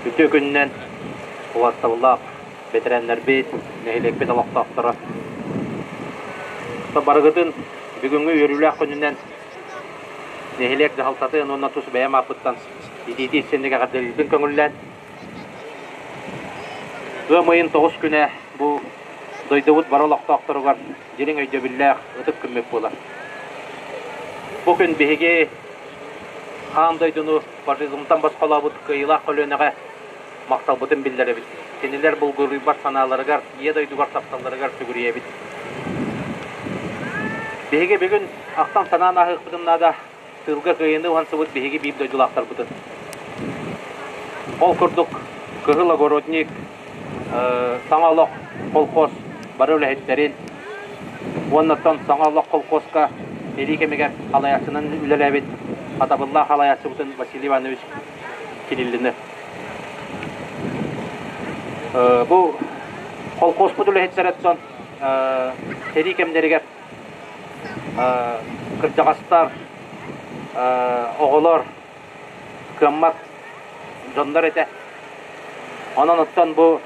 Үтүө күнүнэн убастабыллаах бэтэрээннэрбит, нэһилиэкпит олохтоохторо. Барыгытын бүгүҥҥү үөрүүлээх күнүнэн нэһилиэк дьаһалтатын уонна тус бэйэм ааппыттан итиитии истинник эҕэрдэлиирбин көҥүллээн Ыам ыйын 9 күнэ бу дойдубут бары олохтоохторугар дириҥ өйдөбүллээх ытык күммүт буолар. Бу күн биһиги аан дойдуну фашизмтан босхолообут кыайыылаах көлүөнэҕэ махталбытын биллэрэбит. Кинилэр булгуруйбат санааларыгар, Ийэ дойдугар тапталларыгар сүгүрүйэбит. Биһиги бүгүн ахтан-санаан ааһыахпытын наада тыылга кыайыыны уһансыбыт биһиги биир дойдулаахтарбытын. Ол курдук Кыһыл Огородник, Саҥа олох колхоз бары үлэһиттэрин уонна оттон Саҥа олох колхозка сэрии кэмигэр халайааччынан үлэлээбит хатабыллаах халайааччыбытын Василий Иванович Кириллины. Бу колхозпут үлэһиттэрэ оттон сэрии кэмнэригэр кырдьаҕастар, оҕолор, кыаммат дьоннор этэ. Онон оттон бу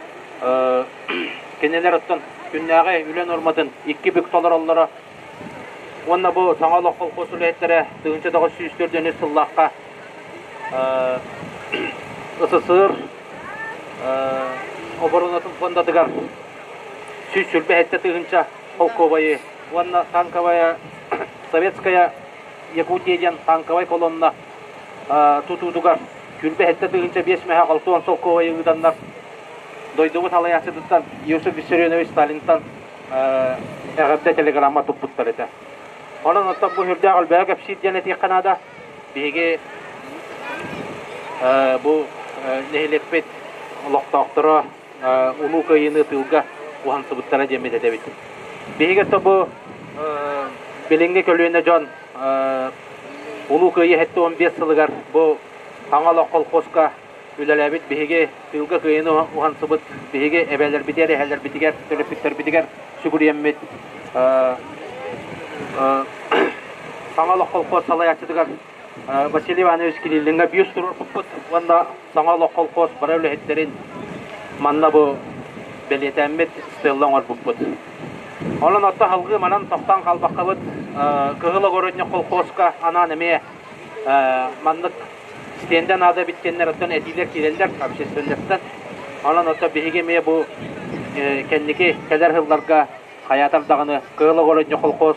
кинилэр оттон күннээҕи үлэ нуорматын икки бүк толороллоро. Уонна бу Саҥа олох колхоз үлэһиттэрэ 1904 сыллаахха СССР оборонатын фондатыгар 127 тыһыынча холкуобайы уонна танковая Советская Якутия диэн танковай колонна тутуутугар 27 тыһыынча биэс мэһэ 60 солкуобайы ыытаннар дойдубут салайааччытыттан Иосиф Виссарионович Сталинтан эҕэрдэ телеграмма туппуттар этэ. Онон оттон бу сүрдээх элбэҕи кэпсиир диэн этиэххэ наада. Биһиги бу нэһилиэкпит олохтоохторо Улуу Кыайыыны тыылга уһансыбыттара диэммит этэбит. Биһиги бу билиҥҥи көлүөнэ дьон Улуу Кыайыы 75 сылыгар бу Хаҥа олох колхозка үлэлээбит биһиги тыылга кыайыыны уһансыбыт биһиги эбээлэрбитигэр, эһэлэрбитигэр, төрөппүттэрбитигэр сүгүрүйэммит Саҥа олох колхоз салайааччытыгар Василий Иванович Кириллиҥҥа бюст туруорбуппут уонна Саҥа олох колхоз бары үлэһиттэрин манна бу бэлиэтээммит стелла оҥорбуппут. Онон отто салгыы манан тохтоон хаалбаккабыт Кыһыл Огородник колхозка анаан эмиэ маннык стендэ наада эбит диэннэр оттон этиилэр киирэллэр общественностан. Онон отто биһиги эмиэ бу кэнники кэлэр сылларга хайаатар даҕаны Кыһыл Огородник колхоз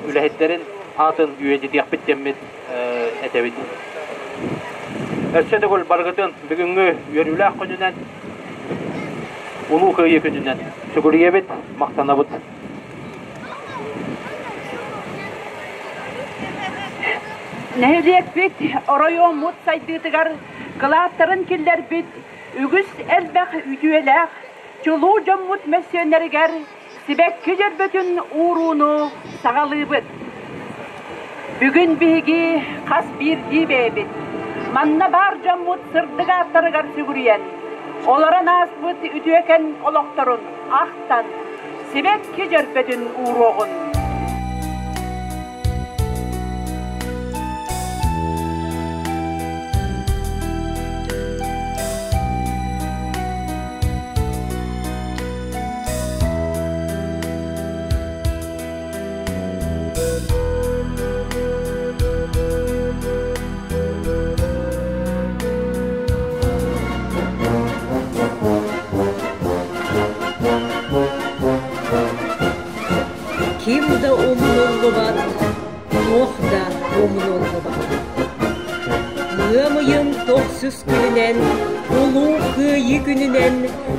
үлэһиттэрин аатын үйэтитиэхпит диэммит этэбит. Өссө төгүл барыгытын бүгүҥҥү үөрүүлээх күнүнэн, Улуу Кыайыы күнүнэн сүгүрүйэбит, махтанабыт. Нэһилиэкпит оройуоммут сайдыытыгар кылааттарын киллэрбит үгүс элбэх үтүөлээх чулуу дьоммут мөссүөннэригэр Сибэкки дьөрбөтүн уурууну саҕалыыбыт. Бүгүн биһиги хас биирдии бэйэбит манна баар дьоммут сырдык ааттарыгар сүгүрүйэн, олорон ааспыт үтүөкэн олохторун ахтан, сибэкки дьөрбөтүн ууруоҕун. Ким да умнуллубат, туох да умнуллубат. Ыам ыйын тохсус күнүнэн, Улуу Кыайыы күнүнэн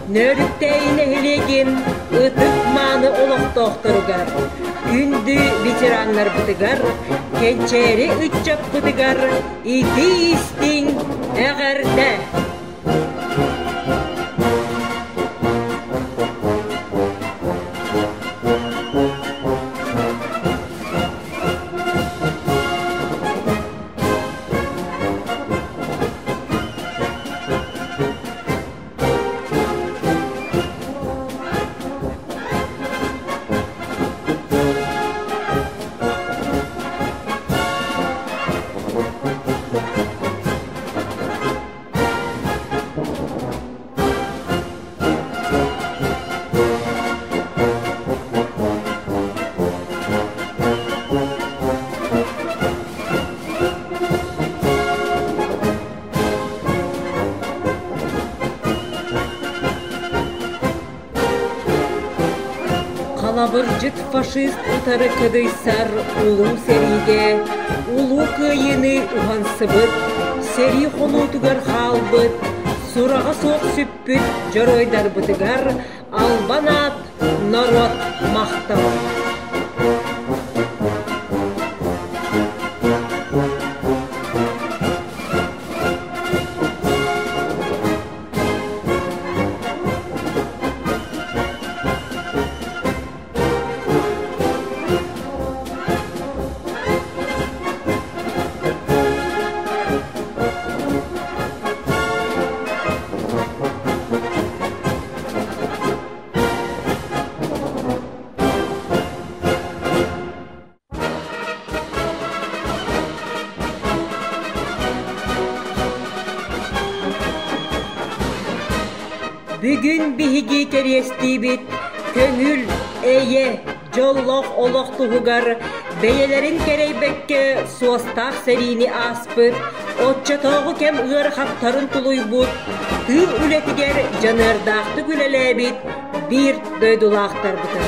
Нөөрүктээйи нэһилиэгин ытык-мааны олохтоохторугар, күндү ветераннарбытыгар, кэнчээри ыччаппытыгар итии-истиҥ эҕэрдэ! Халабырдьыт фашист утары кыдыйсар улуу сэриигэ Улуу Кыайыыны уһансыбыт, сэрии хонуутугар хаалбыт, сураҕа суох сүппүт дьоруойдарбытыгар албан аат, норуот махтала! Бүгүн биһиги кэриэстиибит көҥүл, эйэ, дьоллоох олох туһугар бэйэлэрин кэрэйбэккэ суостаах сэриини ааспыт, оччотооҕу кэм ыарахаттарын тулуйбут, тыыл үлэтигэр дьаныардаахтык үлэлээбит биир дойдулаахтарбытын.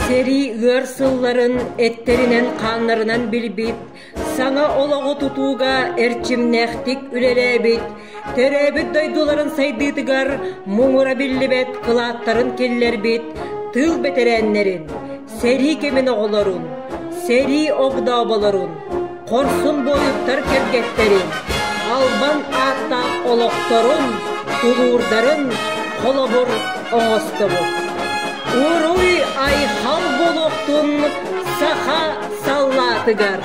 Сэрии ыар сылларын эттэринэн-хааннарынан билбит, саҥа олоҕу тутууга эрчимнээхтик үлэлээбит, төрөөбүт дойдуларын сайдыытыгар муҥура биллибэт кылааттарын киллэрбит тыыл бэтэрээннэрин, сэрии кэмин оҕолорун, сэрии огдооболорун, хорсун буойуттар кэргэттэрин, албан ааттаах олохторун, тулуурдарын холобур оҥостобут. Уруй айхал буолуохтун саха саллаатыгар!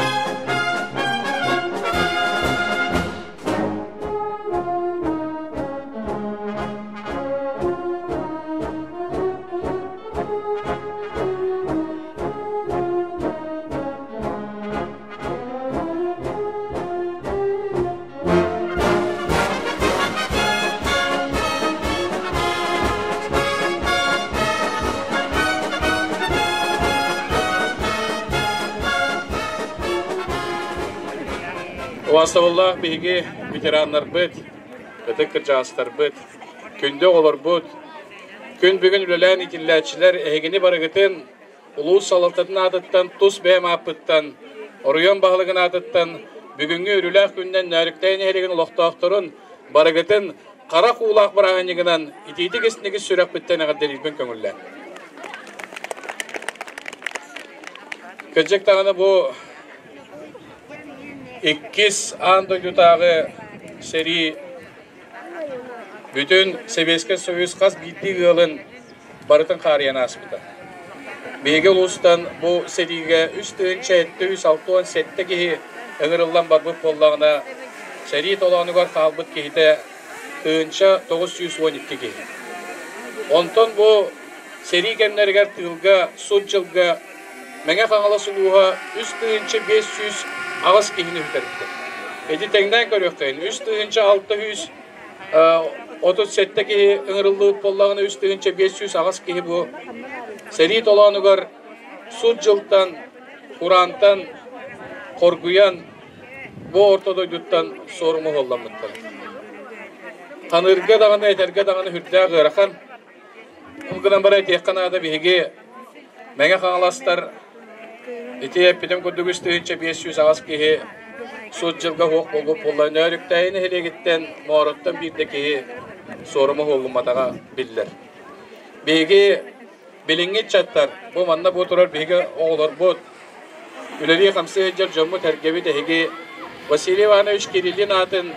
Убаастабыллаах биһиги ветераннарбыт, ытык кырдьаҕастарбыт, күндү оҕолорбут, күн бүгүн үлэлээн иитиллээччилэр эһигини барыгытын улуус салалтатын аатыттан, тус бэйэм ааппыттан, оройуон баһылыгын аатыттан бүгүҥҥү үрүлээх күнүнэн Нөөрүктээн нэһилиэгин олохтоохторун барыгытын харах уулаах бырааһынньыгынан итиитик-истиҥник сүрэхпиттэн эҕэрдэлиирбин көҥүллээн. Кырдьык даҕаны бу иккис аан дойдутааҕы сэрии бүтүн Сэбиэскэй Союз хас биирдии ыалын барытын хаарыйан ааспыта. Биһиги улуустан бу сэриигэ 3767 киһи ыҥырыллан барбыт буоллаҕына, сэрии толоонугар хаалбыт киһитэ 1912 киһи. Онтон бу сэрии кэмнэригэр тыылга, сут дьылга Мэҥэ Хаҥалас улууһа 3508 киһини сүтэрбитэ. Ити тэҥнээн көрүөххэйин, 3600 37 киһи ыҥырыллыбыт буоллаҕына, 3508 киһи бу сэрии толоонугар сут дьылтан, кураантан хоргуйан бу орто дойдуттан суорума уһулламмыттар. Ханыырга даҕаны, этэргэ даҕаны сүрдээх ыарахан. Ол гынан баран этиэххэ наада биһиги Мэҥэ Хаҥаластар ити эппитим курдук 3508 киһи сут дьылга суох буолбут буолла. Нөөрүктээйи нэһилиэгиттэн Моороттон биирдэ киһи суорума уһуллумматаҕа биллэр. Биһиги Билиҥҥи ыччаттар, бу манна бу турар биһиги оҕолорбут, үлэлии-хамсыы сылдьар дьоммут-сэргэбит эһиги Василий Иванович Кириллин аатын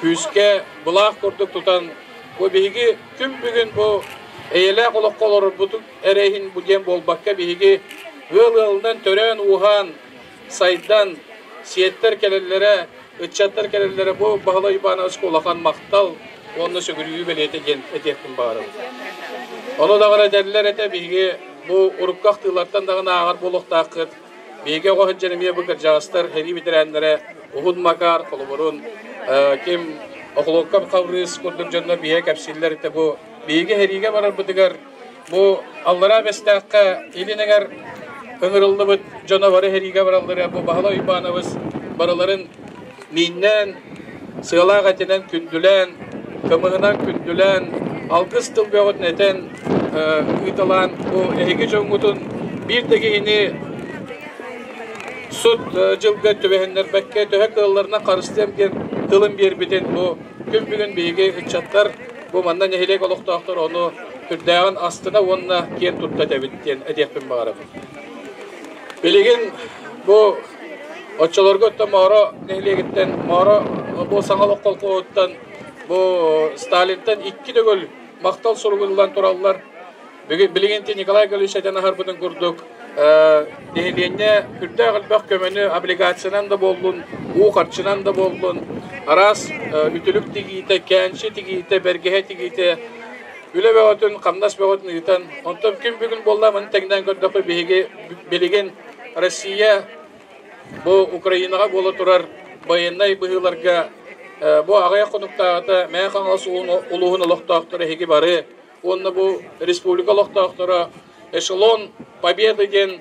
күүскэ былаах курдук тутан, бу биһиги күн бүгүн бу эйэлээх олоххо олорорбут эрэ иһин бу диэн буолбакка биһиги ыал-ыалынан төрөөн-ууһаан, сайдан, сиэттэр кэлэллэрэ, ыччаттар кэлэллэрэ бу Баһылай Уйбаанабыска улахан махтал уонна сүгүрүйүү бэлиэтэ диэн этиэхпин баҕарабын. Ону даҕаны этэллэр этэ биһиги бу урукку ахтыылартан даҕаны ааҕар буолуохтааххыт. Биһиги оҕо сылдьан эмиэ бу кырдьаҕастар сэрии бэтэрээннэрэ Уһун Макар холобурун ким Охлопков Хабырыыс курдук дьоннор биһиэхэ кэпсииллэр этэ бу биһиги сэриигэ барарбытыгар Бу Аллараа Бэстээххэ илин эҥэр ыҥырыллыбыт дьоно бары сэриигэ бараллара бу Баһылай Уйбаанабыс барыларын мииннээн, сыалаах этинэн күндүлээн, кымыһынан күндүлээн, алгыс тыл бөҕөтүн этэн ыыталаан бу эһиги дьоҥҥутун биир да киһини сут дьылга түбэһиннэрбэккэ төһө кыалларынан харыстыам диэн тылын биэрбитин бу күн бүгүн биһиги ыччаттар Бу манна нэһилиэк олохтоохторо ону сүрдээҕин астына уонна киэн тутта этэбит диэн этиэхпин баҕарабын. Билигин бу оччолорго оттон Моро нэһилиэгиттэн Моро бу саҥа олох колхоһуттан бу Сталинтан икки төгүл махтал суругун ылан тураллар. Билигин Николай Галич этэн аһарбытын курдук нэһилиэнньэ үрдээх элбэх көмөнү облигациянан да буоллун, уу харчынан да буоллун, араас үтүлүк тигиитэ, кээнчи тигиитэ, бэргэһэ тигиитэ, үлэ бөҕөтүн, хамнас бөҕөтүн ыытан, онтон күн бүгүн буолла маны тэҥнээн көрдөххө биһиги билигин Россия бу Украинаҕа буола турар байыаннай быһыыларга бу аҕыйах хонуктааҕыта Мэҥэ Хаҥалас улууһун олохтоохторо эһиги бары уонна бу республика олохтоохторо Эшелон Победы диэн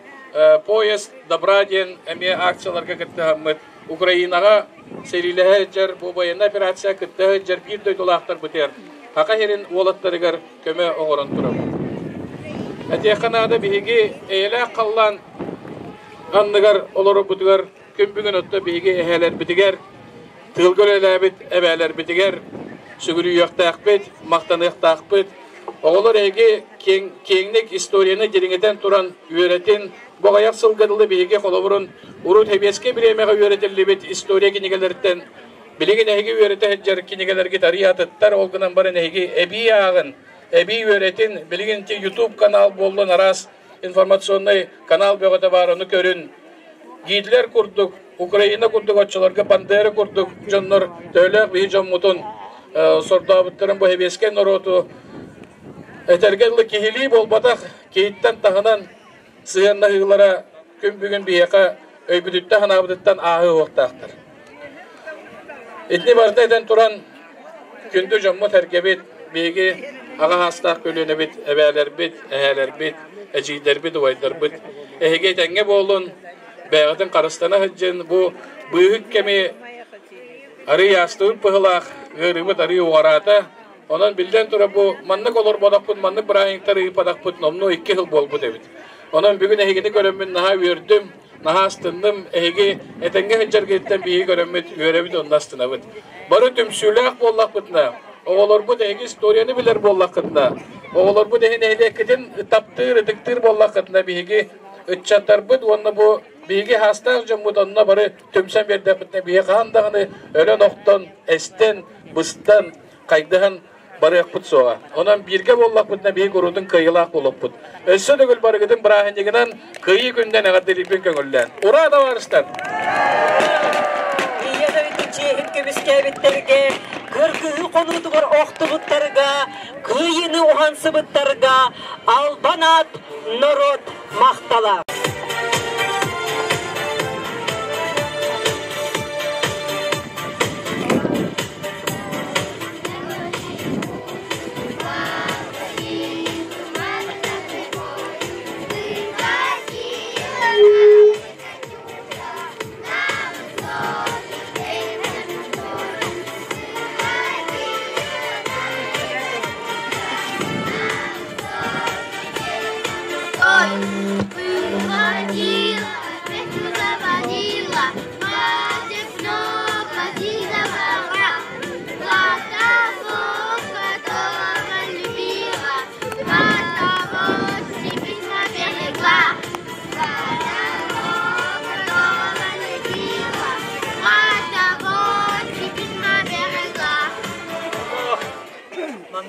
поезд добра диэн эмиэ акцияларга кыттыһаммыт Украинаҕа сэриилэһэ сылдьар бу военная операция кытта сылдьар биир дойдулаахтарбытыгар Саха сирин уолаттарыгар көмө оҥорон турабыт. Этиэххэ наада биһиги эйэлээх халлаан анныгар олорорбутугар күн бүгүн отто биһиги эһээлэрбитигэр тыылга үлэлээбит эбээлэрбитигэр сүгүрүйүөхтээхпит, махтаныахтаахпыт. Оҕолор эһиги киэҥник историяны дириҥэтэн туран үөрэтин, бу аҕыйах сылга дылы биһиги холобурун урут сэбиэскэй бириэмэҕэ үөрэтиллибит история кинигэлэриттэн билигин эһиги үөрэтэ сылдьар кинигэлэргит арыый атыттар, ол гынан баран эһиги эбии ааҕын, эбии үөрэтин, билигин ити YouTube канал буоллун араас информационнай канал бөҕөтө баар, ону көрүн. Гитлер курдук, Украина курдук оччолорго Бандера курдук дьоннор төһөлөөх биһи дьоммутун сордообуттарын бу сэбиэскэй норуоту этэргэ дылы киһилии буолбатах, киһиттэн таһынан сыһыаннаһыылара күн бүгүн биһиэхэ өйбүтүттэн санаабытыттан ааһыы уохтаахтар. Итини барыта этэн туран, күндү дьоммут-сэргэбит, биһиги аҕа саастаах көлүөнэбит, эбээлэрбит, эһээлэрбит, эдьиийдэрбит, убайдарбыт, эһиги этэҥҥэ буолун, бэйэҕитин харыстана сылдьын, бу быыһык кэми арыый аастыбыт быһыылаах, ыарыыбыт арыый уҕараата. Онон биллэн турар бу маннык олорботохпут, маннык бырааһынньыктары ыыппатахпыт номнуо икки сыл буолбут эбит. Онон бүгүн эһигини көрөммүн наһаа үөрдүм, наһаа астынным. Эһиги этэҥҥэ сылдьаргытыттан биһиги көрөммүт үөрэбит уонна астынабыт. Бары түмсүүлээх буоллахпытына, оҕолорбут эһиги историяны билэр буоллаххытына, оҕолорбут эһи нэһилиэккитин таптыыр, ытыктыыр буоллаххытына биһиги ыччаттарбыт уонна бу биһиги хаастаах дьоммут онно бары түмсэн биэрдэхпитинэ биһиги хаһан даҕаны өлөн-охтон, эстэн, быстан, хайдыһан барыахпыт суоҕа. Онон бииргэ буоллахпытына биһиги куруутун кыайыылаах буолуохпут. Өссө төгүл барыгытын бырааһынньыгынан Кыайыы күнүнэн эҕэрдэлиирбин көҥүллээн. Ура, табаарыстар! Ийэ дойду чиэһин көмүскээбиттэргэ, кыргыһыы хонуутугар охтубуттарга, кыайыыны уһансыбыттарга албан аат норуот махтала!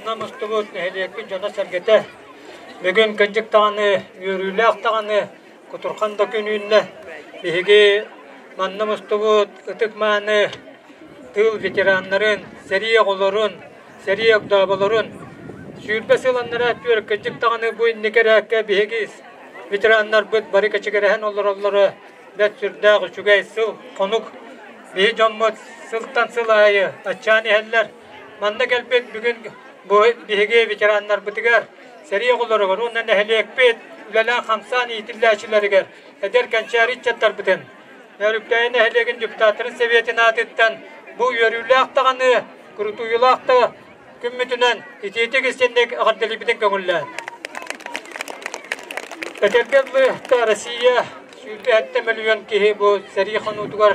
Манна мустубут нэһилиэкпит дьоно-сэргэтэ бүгүн кырдьык даҕаны үөрүүлээх даҕаны кутурхан да күн үүннэ. Биһиги манна мустубут ытык-мааны тыыл ветераннарын, сэрии оҕолорун, сэрии огдооболорун 20 сыл аннараа өттүгэр кырдьык даҕаны бу инники эрээккэ биһиги ветераннарбыт бары кэчигирэһэн олороллоро бэрт сүрдээх үчүгэй сыл хонук биһи дьоммут сылтан сыл аайы аччаан иһэллэр. Манна кэлбит бүгүн бу биһиги ветераннарбытыгар, сэрии оҕолоругар уонна нэһилиэкпит үлэлээн-хамсаан иитиллээччилэригэр эдэр кэнчээри ыччаттарбытын Нөөрүктээйи нэһилиэгин депутаттарын сэбиэтин аатыттан бу үөрүүлээх даҕаны, курутуйуулаах да күммүтүнэн итиитик истинник эҕэрдэлиибитин көҥүллээн. Этэргэ дылы, Россия 27 мөлүйүөн киһи бу сэрии хонуутугар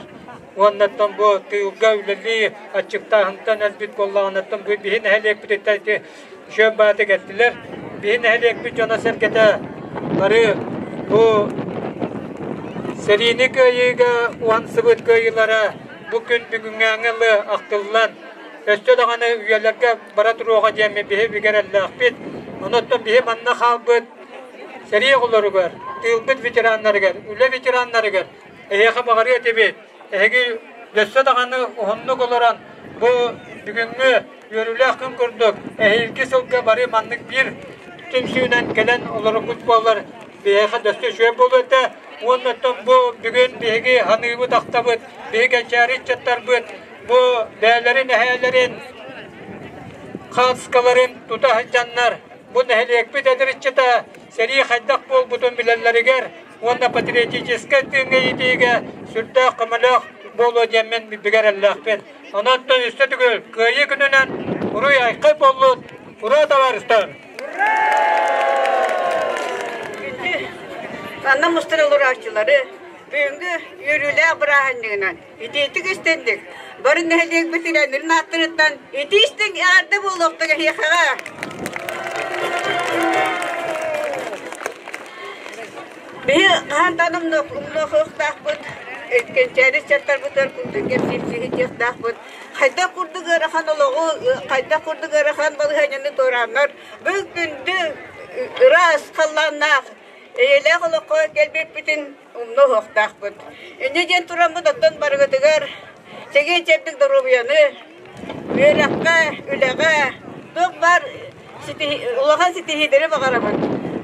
уоннаттан бу тыылга үлэлии аччыктааһынтан өлбүт буоллаҕынаттан бу биһи нэһилиэкпититтэн ити үчүгэй бааты кэлтилэр. Биһи нэһилиэкпит дьоно-сэргэтэ бары бу сэриини кыайыыга уһансыбыт кыайыылара бу күн бүгүҥҥээҥҥи ылы ахтыллан өссө даҕаны үйэлэргэ бара туруоҕа диэн биһи бигэрэллээхпит. Онон биһи манна хаалбыт сэрии оҕолоругар, тыылбыт ветераннарыгар, үлэ ветераннарыгар эһиэхэ баҕарыа этибит. Эһиги өссө даҕаны уһуннук олорон бу бүгүҥҥү үөрүүлээх күн курдук эһиилги сылга бары маннык биир түмсүүнэн кэлэн олорорбут буоллар биһиэхэ дөссө үчүгэй буолуо этэ. Уонна оттон бу бүгүн биһиги ханыыбыт, ахтабыт, биһиги кэнчээри ыччаттарбыт бу бэйэлэрин эһээлэрин хаацкаларын тута сылдьаннар бу нэһилиэкпит эдэр ыччата сэрии хайдах буолбутун билэллэригэр уонна патриотическай тыыҥҥа иитиигэ сүрдээх көмөлөөх буолуо диэммин бигэ эрэллээхпин. Онон өссө төгүл Кыайыы күнүнэн уруй-айхал буоллун! Ура, табаарыстар! Манна мустар олорооччулары бүгүҥҥү үөрүүлээх бырааһынньыгынан итиитик истинник бары нэһилиэкпит ирэнирин ааттарыттан итии истиҥ эҕэрдэ буолуохтук эһиэхэҕэ! Биһи хаһан даҕаны умнуохтаахпыт, кэнчээри ыччаттарбытыгар курдук кэпсиир сиһитиэхтаахпыт. Хайдах курдук ыарахан олоҕу, хайдах курдук ыарахан балаһыанньаны туорааннар, бу күндү ыраас халлааннаах, эйэлээх олоххо кэлбиппитин умнуохтаахпыт. Инньэ диэн тураммыт оттон барыгытыгар чэгиэн-чэбдик доруобуйаны, үөрэххэ, үлэҕэ, туох баар улахан ситиһиилэри баҕарабын.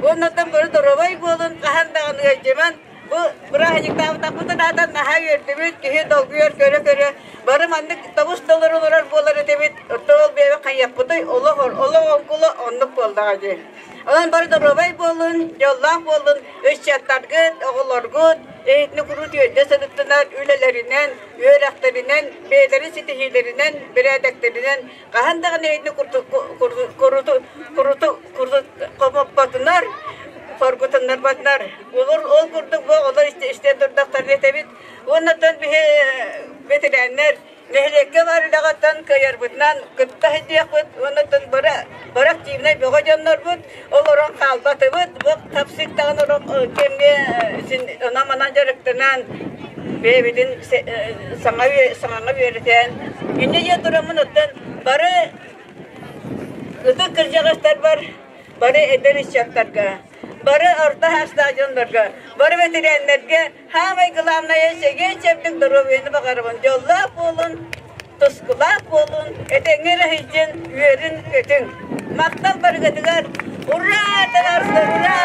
Уоннаттан бары доруобай буолун, хаһан даҕаны ыалдьыман. Бу бырааһынньыктаабытахпытын аатан наһаа үөрдүбүт, киһи долгуйар көрө-көрө. Бары маннык тобус толору олорор буолар этибит. Оттон ол бэйэбит хайыахпытый, олох олох оҥкула оннук буоллаҕа дии. Онон бары доруобай буолун, дьоллоох буолун, ыччаттаргыт, оҕолоргут эһитини куруук үөрдэ сырыттынар үлэлэринэн, үөрэхтэринэн, бэйэлэрин ситиһиилэринэн, бэрээдэктэринэн хаһан даҕаны эһитини куруту куруту хомоппотунар, хоргутуннарбатынар. Олор ол курдук бу оҕолор истэн турдахтарына этэбит. Уонна оттон биһи бэтэрээннэр Нэһилиэккэ баар үлэҕиттэн кыайарбытынан кытта сылдьыахпыт уонна бары, бары активнай бөҕө дьоннорбут олорон хаалбатыбыт. Бу хапсыктаҕын кэмҥэ син онон-манан дьарыктанан бэйэбитин саҥа саҥаҥа үөрэтэн инньэ диэн тураммын оттон бары ытык кырдьаҕастарбар бары эдэр ыччаттарга бары орто саастаах дьоннорго бары бэтэрээннэргэ Саамай главное чэгиэн-чэбдик доруобуйаны баҕарабын. Дьоллоох буолун, тускулаах буолун, этэҥҥэ эрэ сылдьын, үөрүн-көтүҥ. Махтал барыгытыгар! Ура, табаарыстар, ура!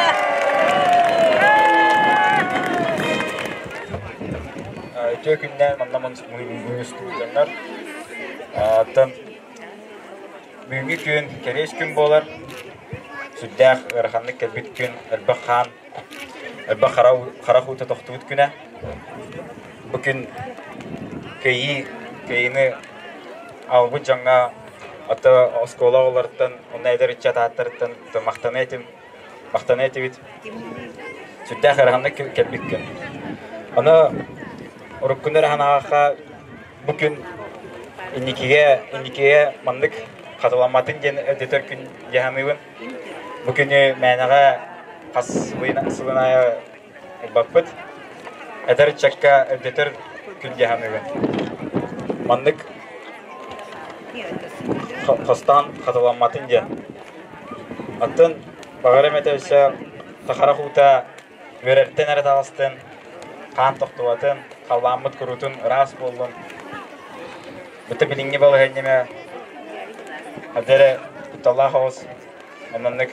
Үтүө күннээн манна мунньустубут Оттон бүгүҥҥү күн кэриэс күн буолар. Сүрдээх ыараханнык кэлбит күн, элбэх хаан Элбэх харах уута тохтубут күнэ. Бу күн кыайыы, кыайыыны аҕалбыт дьоҥҥо ото оскуола оҕолоруттан уонна эдэр ыччат ааттарыттан махтана этим, махтана этибит. Сүрдээх ыараханнык кэлбит күн. Ону уруккуну эрэ санаахха бу күн инникигэ, инникигэ маннык хатыламматын диэн өйдөтөр күн дии саныыбын. Бу күнү мээнэҕэ хас сылын аайы ылбаппыт. Эдэр ыччакка өйдөтөр күн дии саныыбын. Маннык Хостаан хатыламматын диэн. Аттын баҕарым этэ өссө сахара хуута үөрэртэн эрэ таҕыстын, хаан тохтубатын, халлааммыт куруутун ыраас буоллун. Быта билиҥҥи балаһыанньа хата эрэ кутталлаах оҕус оннук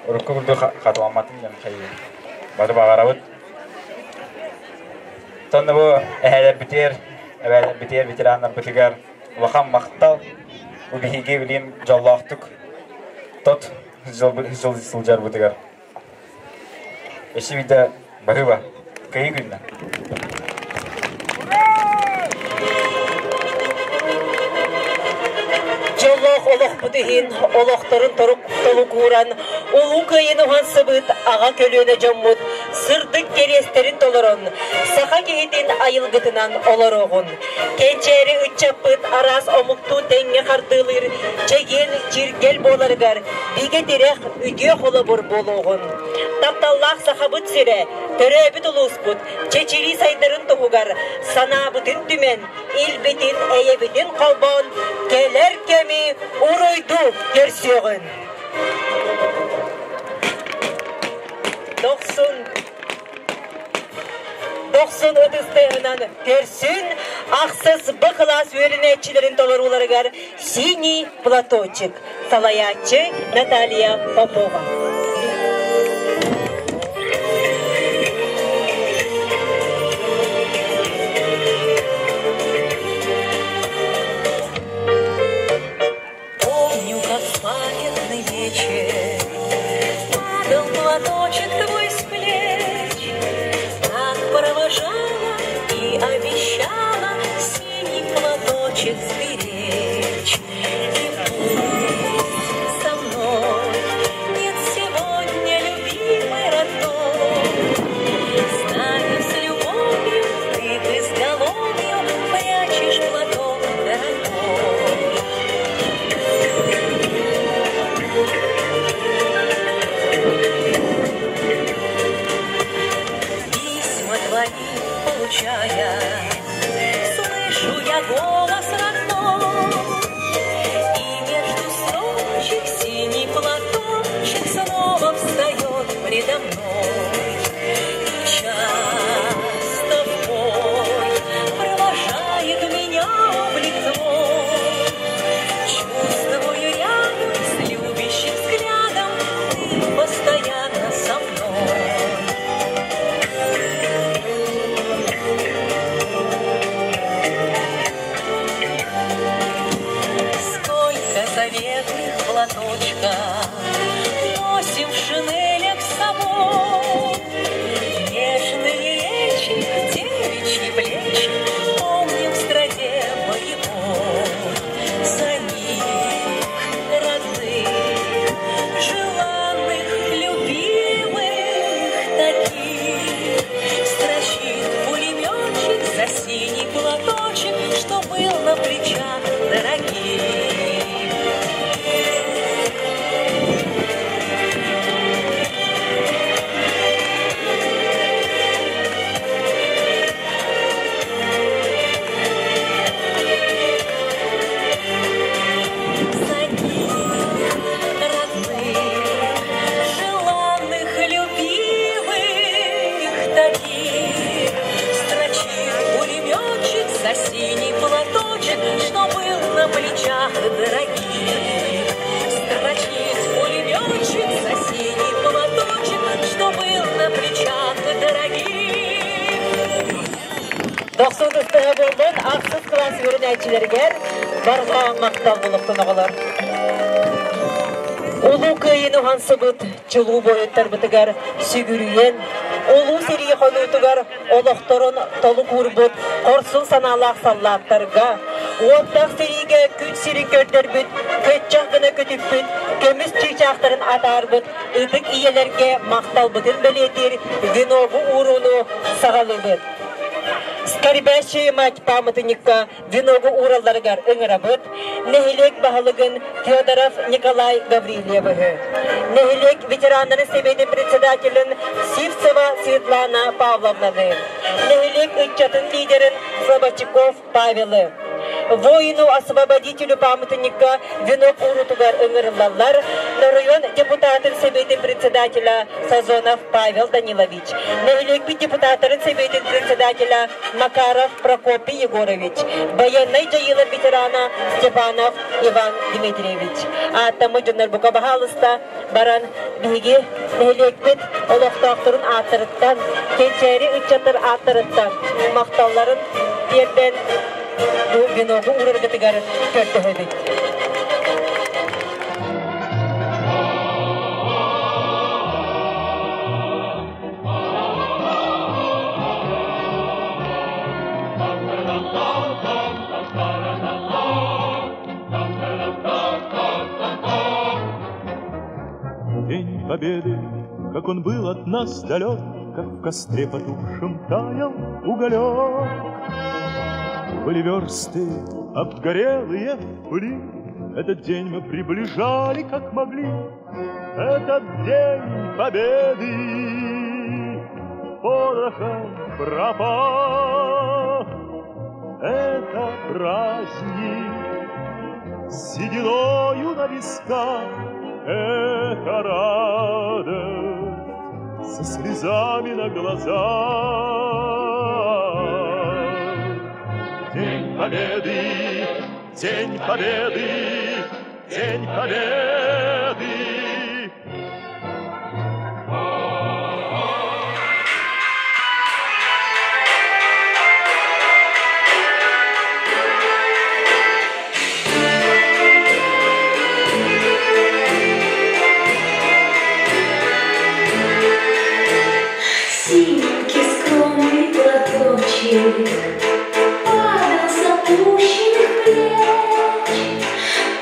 урукку курдук хатыламматын диэн хайыы. Бары баҕарабыт. Оттон бу эһээлэрбитигэр, эбээлэрбитигэр, ветераннарбытыгар улахан махтал. Бу биһиги билим дьоллоохтук тот сылдьарбытыгар. Өссө биирдэ баһыыба. Кыайыы күнүнэн. Дьоллоох олохпут иһин олохторун торук толук ууран, Улуу Кыайыыны уһансыбыт аҕа көлүөнэ дьоммут сырдык кэриэстэрин толорон, саха киһитин айылгытынан олоруоҕун. Кэнчээри ыччаппыт араас омуктуу тэҥҥэ хардыылыыр чэгиэн чиргэл буоларыгар бигэ тирэх, үтүө холобур буолуоҕун. Тапталлаах Сахабыт сирэ, төрөөбүт улууспут чэчирии сайдарын туһугар санаабытын түмэн, илбитин, эйэбитин холбоон, кэлэр кэми уруйдуу көрсүөҕүн. Дохсун Дохсун ытыстыһынан көрсүн ахсыс Б кылаас үөрэнээччилэрин толорууларыгар «Синий платочек» салайааччы Наталья Попова. Помню, как в памятный вечер Падал платочек твой с плеч, Как провожала и обещала Синий платочек сберечь. И пусть со мной нет сегодня любимой родной, Знаю, с любовью ты к изголовью Прячешь платок дорогой. Письма твои получая, Слышу я голос родной, И между строчек синий платочек Снова встает предо мной. И часто в бой провожает меня облик твой. Чувствую рядом с любящим взглядом Ты постоянно со мной. Сколько заветных платочков Носим в шинелях с собой. Нежные речи, девичьи плечи Помним в стране боевой. За них, родных, желанных, любимых таких Строчит пулеметчик за синий платочек, Что был на плечах дорогих. За них, родных, желанных, любимых таких Строчит пулеметчик за синий платочек, Что был на плечах дорогих. Строчит пулеметчик за синий платочек, Что был на плечах дорогих. Дохсун ыстыһа буолбут ахсыс кылаас үөрэнээччилэригэр барҕа махтал булуктун оҕолор. Улуу Кыайыыны уһансыбыт чулуу буойуттарбытыгар сүгүрүйэн, улуу сэрии хонуутугар олохторун толук уурбут хорсун санаалаах саллааттарга, уоттаах сэриигэ күн сирин көрдөрбүт, көччөх гына көтүппүт, көмүс чыычаахтарын атаарбыт ытык ийэлэргэ махталбытын бэлиэтиир веногу уурууну саҕалыыбыт. Скорбящая мать пааматынньыкка веногу ууралларыгар ыҥырабыт нэһилиэк баһылыгын Федоров Николай Гаврильевыһы, нэһилиэк ветераннарын сэбиэтин председателин Сивцева Светлана Павловнаны, нэһилиэк ыччатын лидерин Слободчиков Павелы. Воину-освободителю пааматынньыкка венок уурутугар ыҥырыллаллар оройуон депутатын Сэбиэтин председателя Сазонов Павел Данилович, нэһилиэкпит депутаттарын Сэбиэтин председателя Макаров Прокопий Егорович, байыаннай дьайыылар ветерана Степанов Иван Дмитриевич. Ааттаммыт дьоннор бука баһаалыста баран биһиги нэһилиэкпит олохтоохторун ааттарыттан, кэнчээри ыччаттар ааттарыттан махталларын тиэрдэн бу веногу уураргытыгар көрдөһөбүт. День Победы, как он был от нас далек, Как в костре потухшем таял уголек. Были версты, обгорелые в пыли, Этот день мы приближали, как могли. Этот день Победы порохом пропах. Это праздник с сединою на висках, Это радость со слезами на глазах. День Победы, День Победы, День Победы! Синенький скромный платочек падал с опущенных плеч.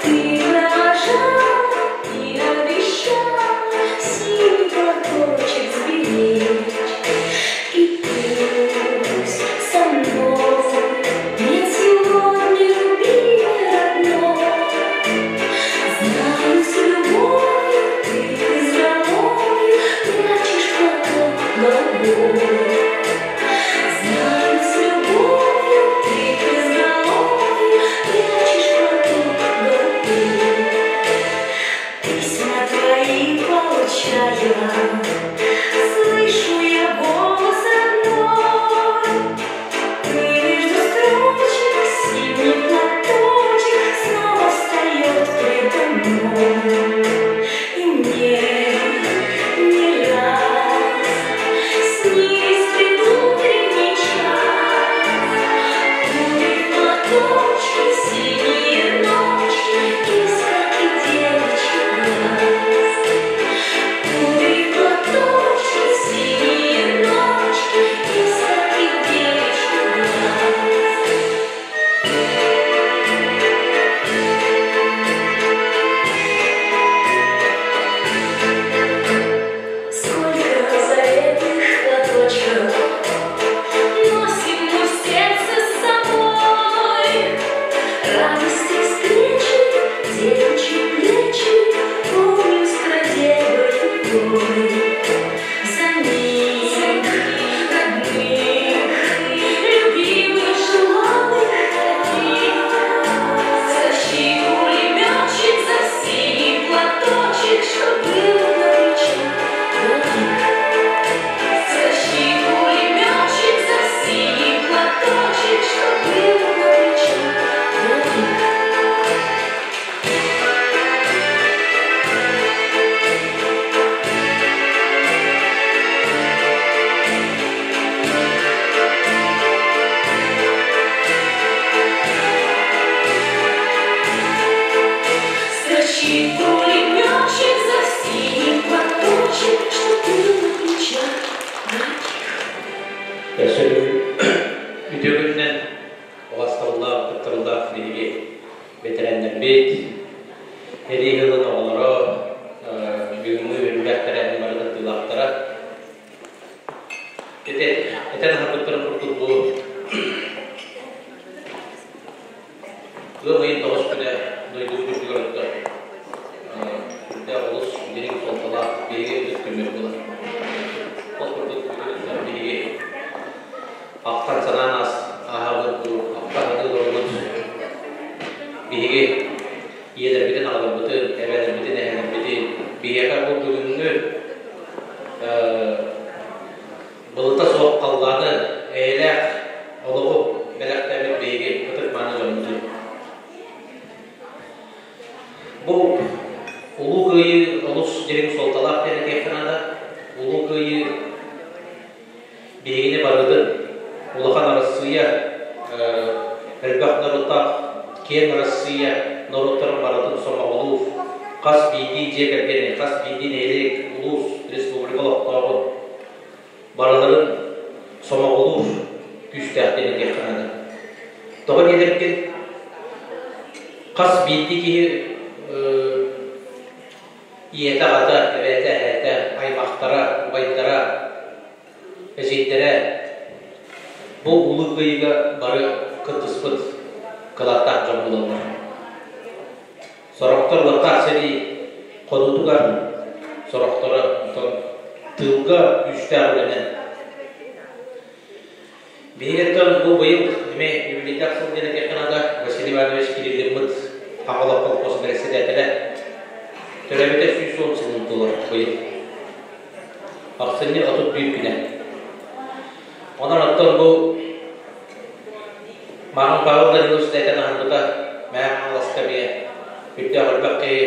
Ты провожал и обещал синий платочек сберечь. И пусть со мной нет сегодня любимой родной, Знаю, с любовью ты здоровью прячешь платок голубой. Знаю, с любовью ты здоровью прячешь платок голубой. Письма твои получаю, слышу я голос родной. Ты между строчек синий платочек снова встает предо мной. И мне не раз снились предутренний час. Курит платочки, синие ночи, искорки девичьих глаз. Курит платочки, синие ночи, искорки девичьих глаз. Сколько заветных платочков носим мы в сердце с собой. Радости встречи, девичьи плечи помню с той. За них, родных, любимых, желанных Сочи пулеметчик за синий платочек, что был на плечах дорогих. Сочи пулеметчик за синий платочек, что был на плечах дорогих. Строчит пулеметчик за синий платочек, что был на плечах дорогих. Өссө үтүө күнүнэн убаастабыллаах, ытыктабыллаах биһиги бэтэрээннэрбит, сэрии сылын оҕолоро, бүгүҥҥү үөрүүлээх тэрээһин бары кыттыылаахтара. Ити этэн аһарбыттарын курдук бу ыам ыйын тоҕус күнэ дойдубут үрдүгэр оттон сүрдээх олус дириҥ суолталаах биһиги ытык күммүт буолар. Ол курдук биһиги ахтан санаан ааһабыт, ахтан саныы олоробут. Биһиги ийэлэрбитин, аҕаларбытын, эбээлэрбитин, эһэлэрбитин биһиэхэ бу бүгүҥҥү былыта суох халлааны, эйэлээх олоҕу бэлэхтээбит биһиги ытык-мааны дьоммутун. Бу Улуу Кыайыы олус дириҥ суолталаах диэн этиэххэ наада. Улуу Кыайыы биһигини барытын улахан Арассыыйа элбэх норуоттаах киэҥ Арассыыйа норуоттарын барытын сомоҕолуур, хас биирдии дьиэ кэргэни, хас биирдии нэһилиэк, улуус, республика олохтооҕун барыларын сомоҕолуур күүстээх диэн этиэххэ наада. Тоҕо диэтэргин, хас биирдии киһи ийэтэ-аҕата, эбээтэ, эһээтэ, аймахтара, убайдара, эдьиийдэрэ бу Улуу Кыайыыга бары кыттыспыт кылааттаах дьон буолаллар. Сорохтор уоттаах сэрии хонуутугар, сорохторо онтон тыылга күүстээх үлэнэн. Биһиги бу быйыл эмиэ юбилейдаах сыл диэн этиэххэ наада, Василий Иванович Кириллиммыт Хаҥалас колхоз бэрэссэдээтэлэ. Төрөөбүтэ 110 сылын туолар быйыл. Ахсынньы 31 күнэ. Онон оттон бу Маҕан Павел Данилович да этэн аһарбыта, Мэҥэ Хаҥаласка эмиэ үрдээх элбэх киһи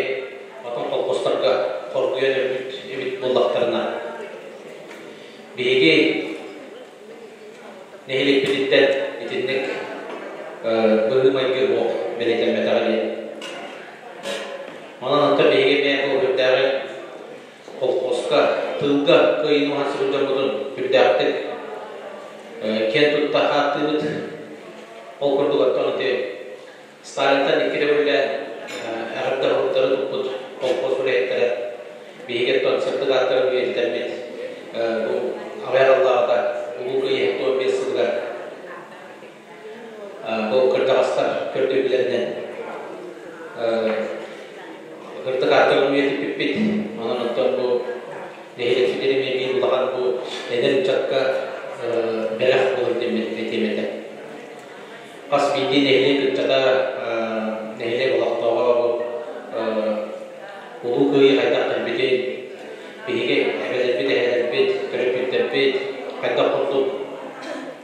атын колхозтарга хоргуйан өлбүт эбит буоллахтарына, биһиги нэһилиэкпититтэн итинник быһыы-майгы суох бэлиэтэммэтэҕэ диэн. Онон оттон биһиги эмиэ бу үрдээҕи колхозка, тыылга кыайыыны уһансыбыт дьоммутун үрдээхтик киэн тутта ааттыыбыт. Ол курдук оттон ити Сталинтан икки төгүллээн эҕэрдэ уһуктары туппут колхоз үлэһиттэрэ биһиги оттон сырдык ааттарын үйэтитэммит бу аҕыйах аллааҕыта Улуу Кыайыы 75 сылыгар бу кырдьаҕастар көрдөбүллэринэн ырдык ааттарын үйэтиппиппит. Онон оттон бу нэһилиэкпитин эмиэ биир улахан бу эдэр ыччакка бэлэх буолар диэммит этиэм этэ. Хас биирдии нэһилиэк ыччата, нэһилиэк олохтооҕо бу Улуу Кыайыы хайдах кэлбитин, биһиги эбэлэрбит, эһэлэрбит, төрөппүттэрбит хайдах курдук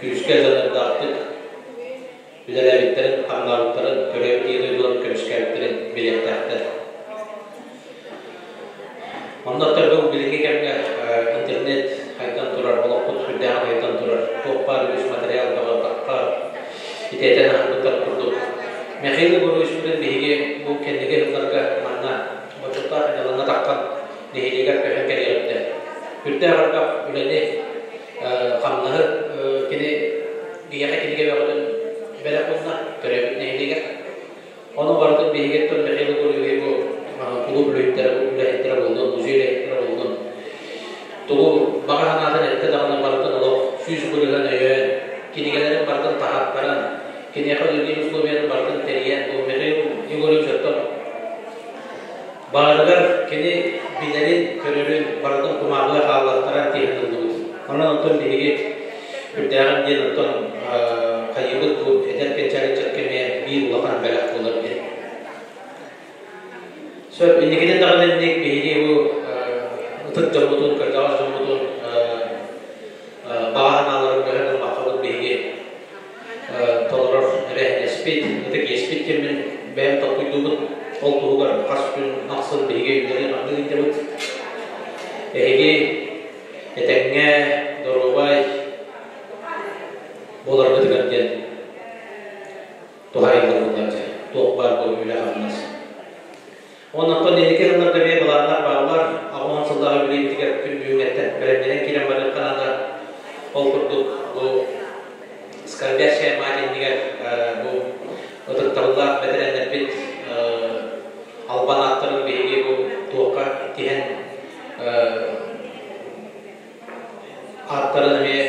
күүскэ дьаныардаахтык үлэлээбиттэрин, хамнаабыттарын, төрөөбүт ийэ дойдуларын көмүскээбиттэрин билиэхтээхтэр. Онно төргүл билиҥҥи кэмҥэ интернет хайдан турар, олохпут сүрдээҕин хайдан турар, туох баар үгүс материал бөҕө-тахха итиэтэн аһарбыттар курдук. Михаил Егоровичпытын биһиги бу кэнники сылларга манна бочуоттаах дьалаҥҥа таххан нэһилиэгэр көһөн кэлиэҕиттэн үрдээх элбэх үлэни, хамнаһы кини биһиэхэ кинигэ бөҕөтүн бэлэх уунна төрөөбүт нэһилиэгэр. Ону барытын биһигиттэн Михаил Егорович бу кулууп үлэһиттэрэ, үлэһиттэрэ буоллун, музей үлэһиттэрэ буоллун, тугу баҕа санаатын эттэ даҕаны барытын олох 100% өйөөн, кинигэлэрин барытын таһааттаран, киниэхэ үлэлиир условияны барытын тэрийэн, бу Михаил Егорович оттон баарыгар кини билэрин, көрөрүн барытын кумааҕыга хааллартаран тиһэн ыллыбыт. Онон оттон биһиги үрдээҕин диэн оттон хайыыбыт бу эдэр кэнчээри ыччакка эмиэ биир улахан бэлэх буолар диэн. Сөп, инникитин даҕаны инник биһиги бу ытык дьоммутун, кырдьаҕас дьоммутун баҕа санааларын көһөн ылбаккабыт биһиги толорор эбээһинэспит, ытык иэспит диэммин бэйэм толкуйдуубун. Ол туһугар хас күн ахсын биһиги үлэлии-хамныы ыытабыт. Эһиги этэҥҥэ, доруобай буоларгытыгар диэн туһаайыллар буоллар туох баар бу үлэ-хамнас. Онон инники сылларга эмиэ былааннар бааллар. 80 сыллааҕы үлэбитигэр күн бүгүҥҥэттэн бэлэмнэнэн киирэн барыахха наада. Ол курдук бу Скорбящая мать иннигэр бу ытыктабыллаах бэтэрээннэрбит албан ааттарын биһиги бу туохха тиһэн ааттарын эмиэ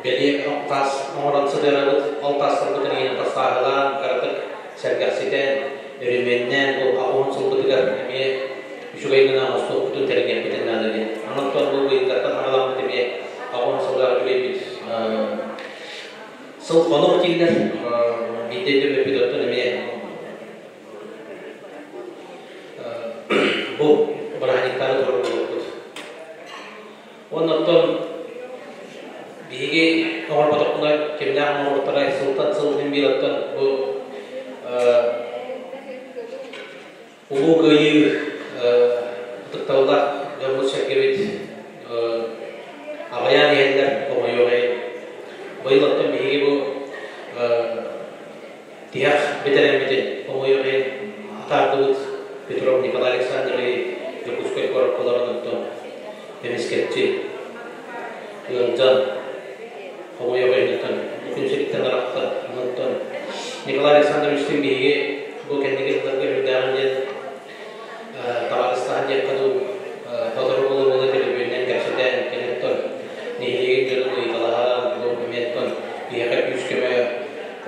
бэлиэ таас оҥорон сытыарабыт. Ол таастарбытын иһин тастааһылаан, кыратык сэргэхситэн, өрөмүөннээн бу уһун сылбытыгар эмиэ үчүгэй гына оҥостуохпутун тэриниэхпитин наада диэн. Онон бу быйылгаттан аҕаламмыт эмиэ оҕон сыллар үчүгэйбит сыл хонук дииллэр. Биирдэ өйдөммөппүт оттон эмиэ Улуу Кыайыы ытыктабыллаах дьоммут-сэргэбит аҕыйаан иһэллэр, хомойуоҕай. Быйыл оттон биһиги бу тиһэх бэтэрэммитин хомойуоҕай атаардыбыт Петров Николай Александрович Дьокуускай куоракка олорон оттон эмискэччи ыалдьан хомойуоҕай оттон күн сириттэн арахта. Онтон Николай Александровичтыын биһиги бу кэнники сылларга үрдээҕин диэн табаарыстаһан диэххэ дуу, сотору буола-буола төлөпүөнүнэн кэпсэтэн, кэлэн нэһилиэгин дьонун ыйыталаһан, бу эмиэ биһиэхэ күүс-көмө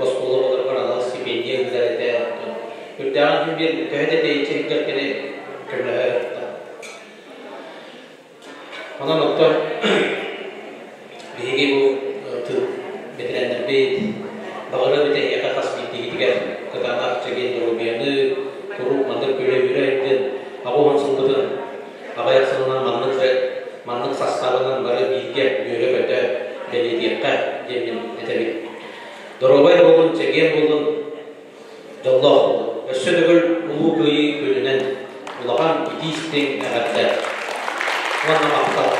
оскуола оҕолоругар анал стипендия ыытар этэ. Үрдээҕин күн биир төһө да тэйиччи сылдьар кини көмөлөһөр. Онон оттон биһиги бу тыл бэтэрээннэрбит баҕарабыт эһиэхэ хас биирдиигитигэр кытаанах чэгиэн доруобуйаны, куруук маннык күлэ-үөрэ илдьин 80 сылбытын аҕыйах сылынан маннык маннык састаабынан бары бииргэ үөрэ-көтө бэлиэтиэххэ диэммин этэбин. Доруобай буолун, чэгиэн буолун, дьоллоох буолун. Өссө төгүл Улуу Кыайыы күнүнэн улахан итии-истиҥ эҕэрдэ уонна махтал!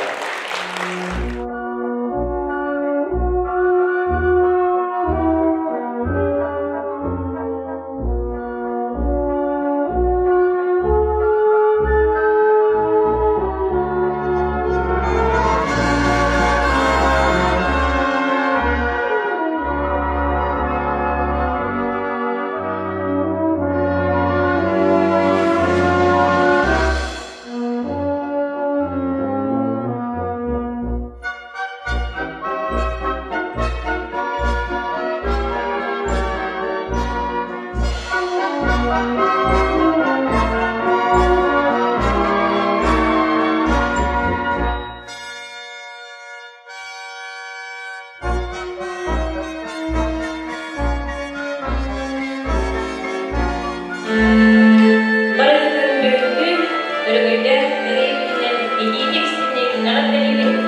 Барытын бүгүҥҥү өрөгөйдөөх бэлиэбитинэн итиитик истиҥник эҕэрдэлиибит.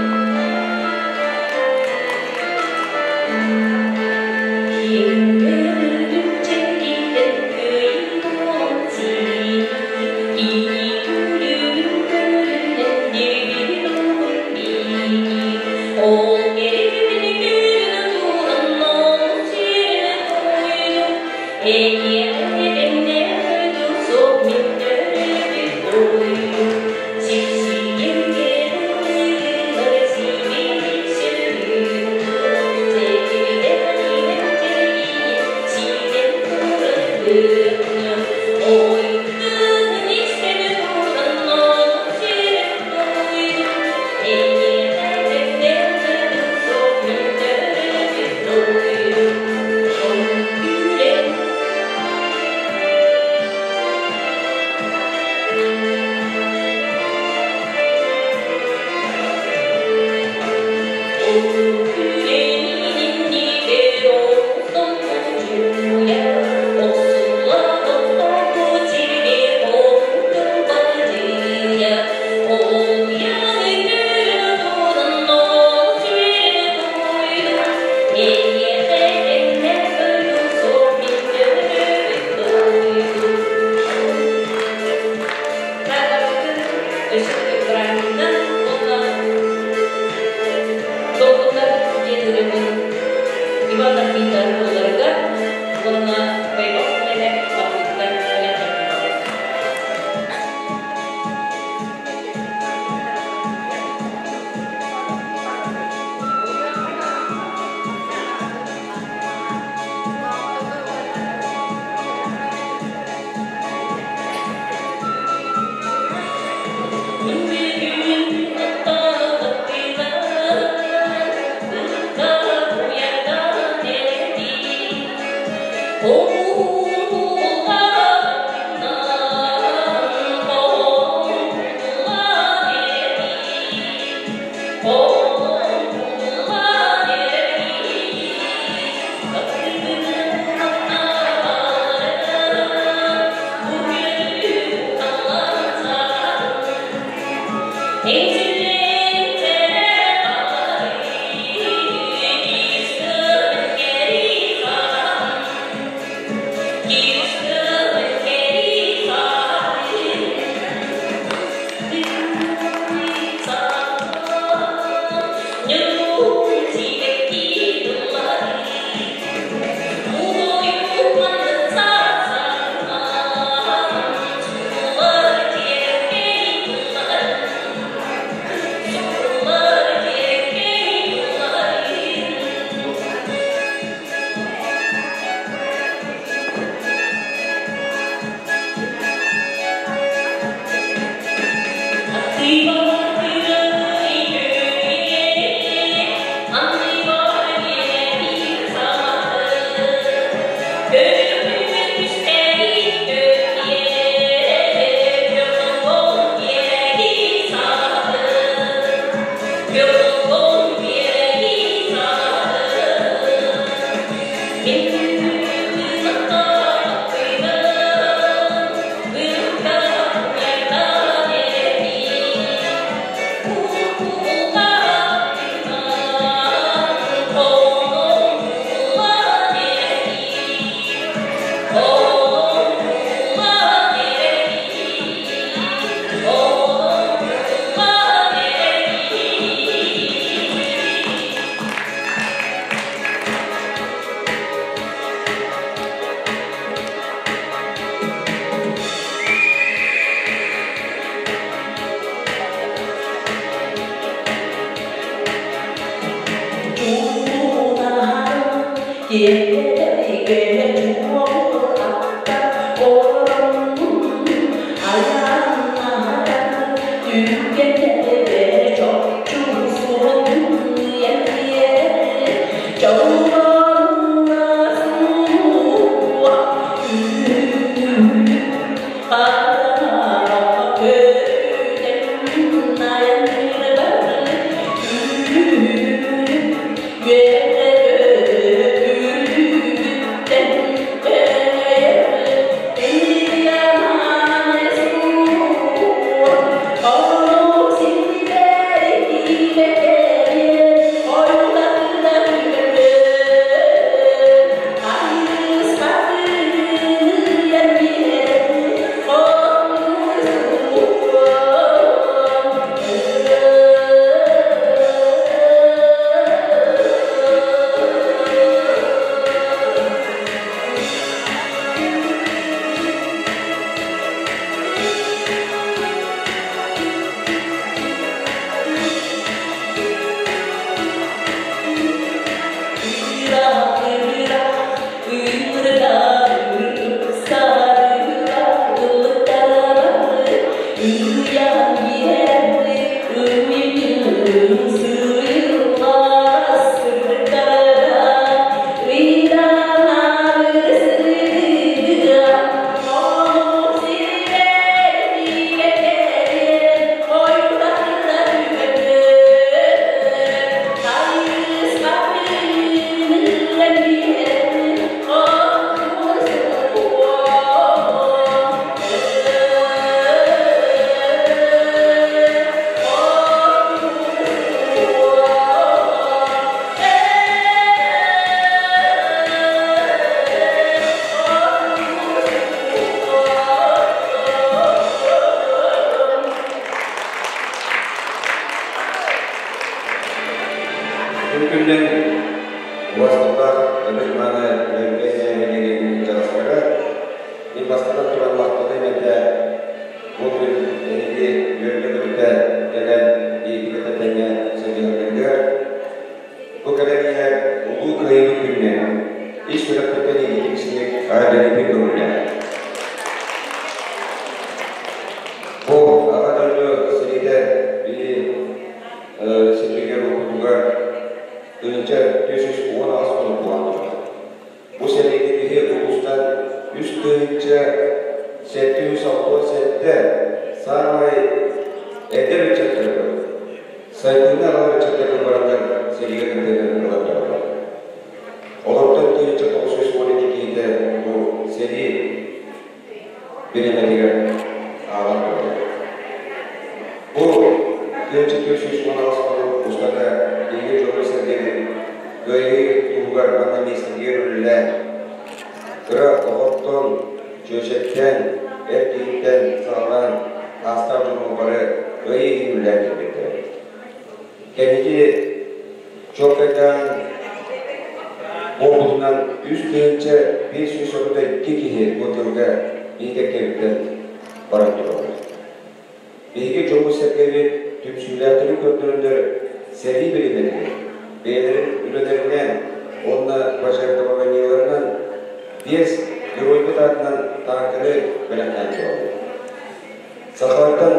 Сахалартан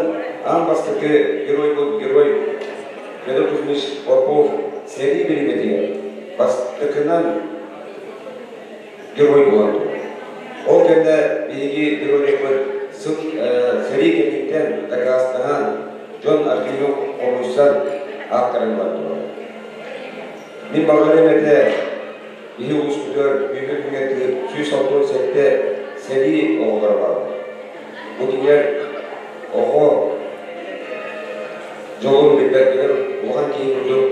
аан бастакы биһиги геройдарбыт сыл сэрии кэнниттэн дакаастаһан, дьон архивын хомуйсан ааттарын ылан Мин баҕарыам этэ, биһи улууспутугар бүгүҥҥү күҥҥэ 167 сэрии оҕолоро бааллар. Бу кинилэр оҕо дьолун билбэттэр, улахан киһи курдук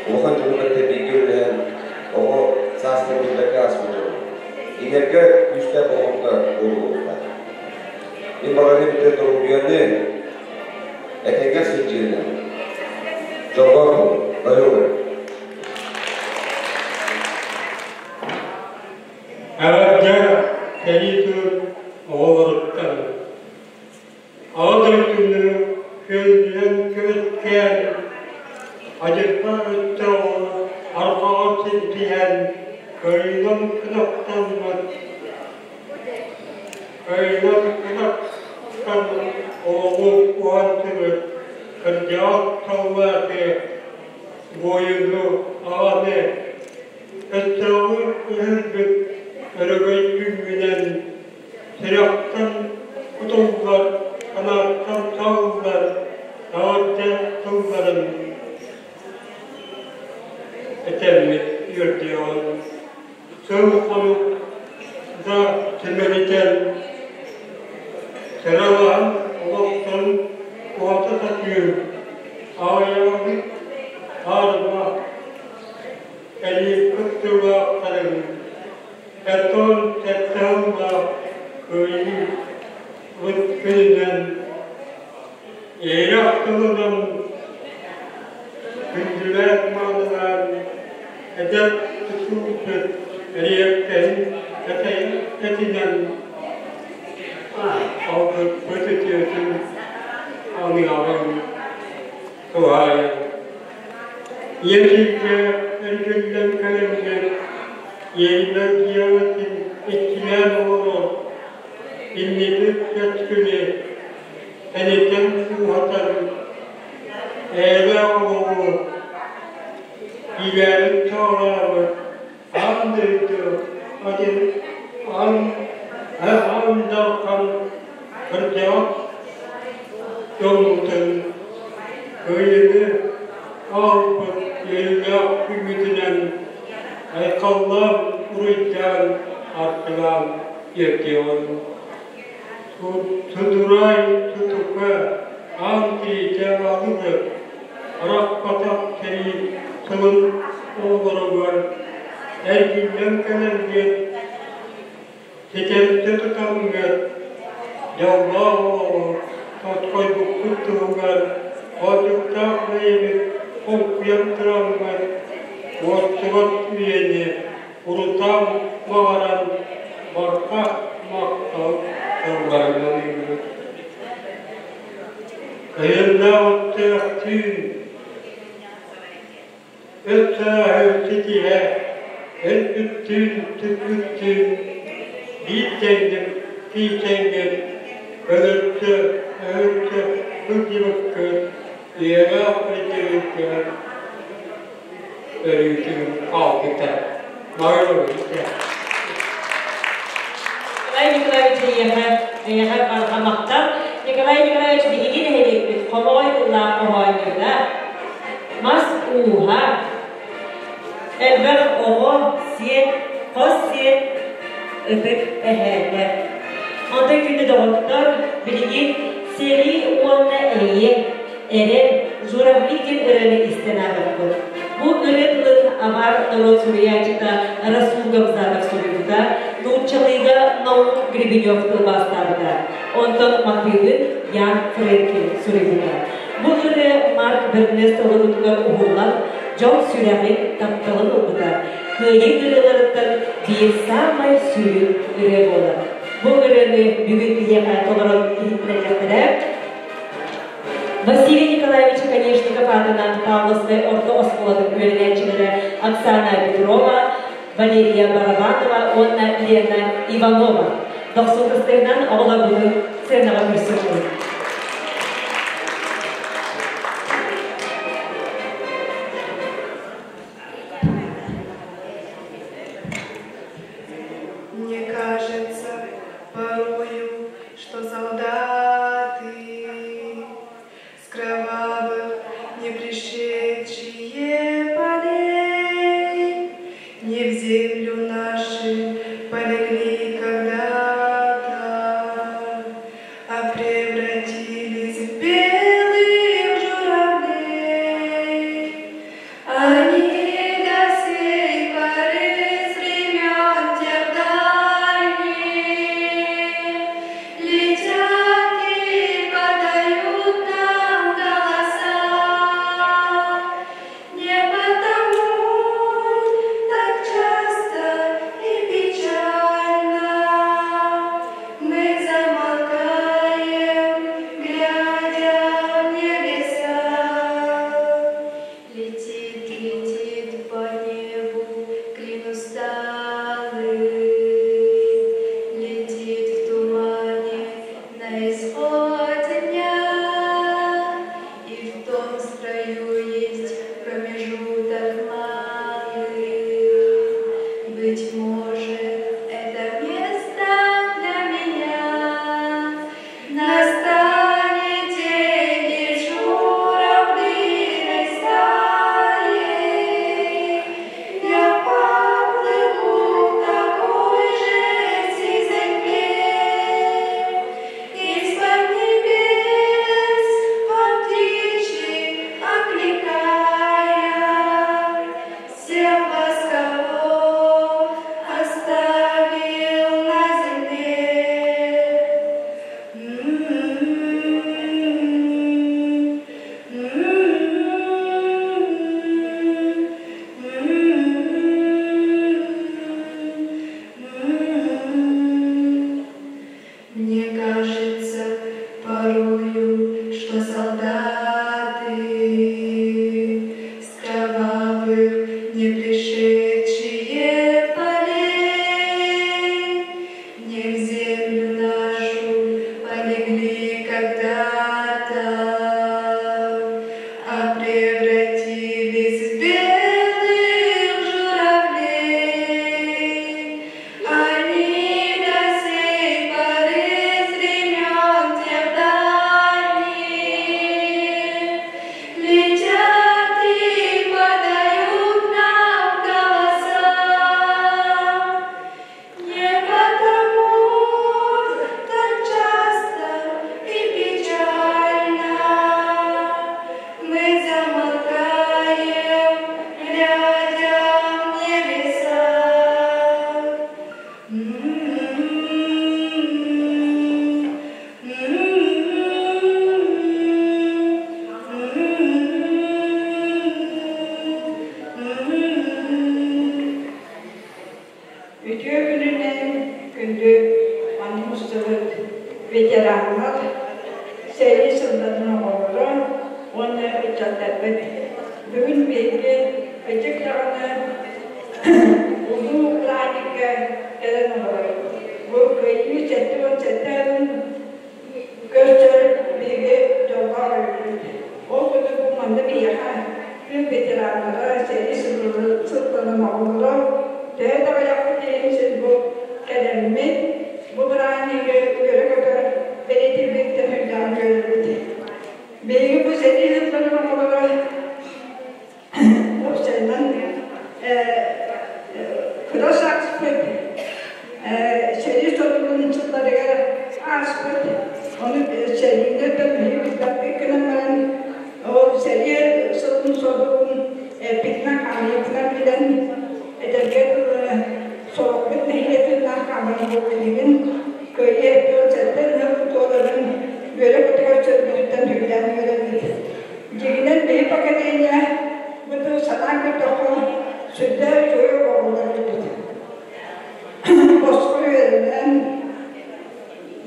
улахан дьону кытта бииргэ үлэлэһэн оҕо саастарын билбэккэ ааспыт дьон. Кинилэргэ күүстээх болҕомто ууруллубута. Мин баҕарыам этэ доруобуйаны, этэҥҥэ сылдьыыны, дьоллоох буолун, доруобуйа. Эҕэрдэ кэлии тыл оҕолоруттан Аҕа дойдуну күөлүнэн көмүскээн, адьырҕа өттөҕү арҕаҕа сирдиһэн, кыайыынан кынаттаммыт, кыайыынан кынаттаммыт олоҕу уһансыбыт кырдьаҕас саллааты, буойуну, аҕаны өстөөҕү өһүрбүт өрөгөй күҥҥүнэн Сүрэхтэн кутуллар, санааттан саҕыллар таһырдьа тылларын этэммит үөрдүөҕүҥ. Сыл-хонук да симэлитэн, сыралаһан олохторун уһата сатыыр аҕыйаҕы аарыма кэлии кыттыылаахтарын Катон тапталлаах кыайыы күнүнэн иһирэх тылынан күндүлээх маанылаан эдэр тутуурбут эриэккэһин этинэн алгыппыт үтүөтүн аныаҕыҥ туһаайан Ийэ сиргэ эргиллэн кэлэммит, иэйбэр-дьиэҕитин иччилээн олорор, инники кэскили тэнитэн ууһатан, эйэлээх олоҕу иилээбит-саҕалаабыт аан дойду аан дархан кырдьаҕас дьоммутун кыайыыны аҕалбыт үөрүүлээх күммүтүнэн айхаллаан, уруйдаан, арчылаан тиэрдиэҕиҥ. Судурай тутука аан тиитэ алыбыт, арахпатах сэрии сылын оҕолоругар эргиллэн кэлэргит ситэрдэ тутаҥҥыт дьоллоох олоҕу тосхойбуккут туһугар оонньуктаах бэйэбит хоҥкуйан тураммыт уостубат үйэни урутаан баҕаран барҕа махтал тылларынан ыҥырбыт. Кыһыннаах оттоох түүн Өс-сааһы ситиһэ, өлбүттүүн, түппүттүүн биир тэҥник тиийсэҥҥит, өлөрсө, өһөрсө сылдьыбыккыт үйэлээх өйдөбүлгэ өрүүтүн хаалбыта. Николай Николаевич эйиэхэ, эйиэхэ барҕа махтал. Николай Николаевич биһиги нэһилиэкпит хомоҕой тыллаах хоһоонньута, мас ууһа, элбэх оҕо, сиэн, хос сиэн, ытык эһээтэ. Онтон күндү доҕоттор, билигин сэрии уонна эйэ Эрэл, Журавли диэн ырыаны истэн ааҕыахпыт. Бу ырыа тылын авар норуот суруйааччыта Расул Гамзатов суруйбута, нууччалыыга Наум Гребенев тылбаастаабыта. Онтон матыыбын Ян Френкель суруйбута. Бу ырыа Марк Бернес толоруутугар уһуллан, дьон сүрэҕин, тапталын ылбыта. Кыайыы ырыаларыттан биир саамай сүрүн ырыа буолар. Бу ырыаны бүгүн биһиэхэ толорон иһитиннэриэхтэрэ Василий Николаевич Оконешников аатынан Павловскай орто оскуолатын үөрэнээччилэрэ Оксана Петрова, Валерия Барабанова уонна Лена Иванова дохсун кыстыгынан оҕолорбутун сценаҕа көрсүөхпүт. Мне кажется, порою что солдаты с кровавых не пришедшие полей не в землю наши полегли когда-то, а превратились в белых журавлей. Они до сей поры с времен тех дальних летят и подают нам голоса. Не потому так часто и печально мы замолкаем, глядя в небеса. Летит, летит по небу клин усталый, летит в тумане на исходе дня, и в том строю есть промежуток малый. Быть может, это место для меня. Настанет день и журавлиной стаей я поплыву в такой же сизой мгле. Из-под небес по-птичьи окликая всех вас, кого оставил на земле. Мне кажется порою, что солдаты с кровавых не пришедшие полей не в землю нашу полегли когда-то, а превратились в белых журавлей. Они до сей поры с времен тех дальних летят и подают нам голоса. Не потому так часто и печально мы замолкаем, глядя в небеса. Үтүө күнүнэн күндү манна мустубут ветераннар, сэрии сылларын оҕолоро уонна ыччаттарбыт. Бүгүн биһиги ычык даҕаны улуу праздникка кэлэн олоробут. Бу Кыайыы 77 сылын көрсөр биһиги дьоллоох эбиппит. Ол курдук бу манна биһиэхэ тыыл ветераннара, сэрии сылларын оҕолоро төһө да аҕыйахпыт иһин син бу кэлэммит, бу бырааһынньыгы үөрэ-көтө бэлиэтиирбиттэн үрдээн үөрэбит. Биһиги бу сэрии сылларын оҕолоро уопсайынан кыра сааспыт сэрии содулун сылларыгар ааспыт. Ону сэриини биһиги билбэппит гынан баран, ол сэрии сылын содулун эппитинэн-хаамыытынан билэн, эдэргэ дылы сорохпут нэһилиэтиннээх хаалан бу билигин Кыайыы 77 сыл туоларын үөрэ-көтө көрсөрбүтүттэн үрдээн үөрэбит. Дьиҥинэн биһи поколение бытын санаан көрдөххө сүрдээх үчүгэй оҕолор эбит. Босхо үөрэнэн,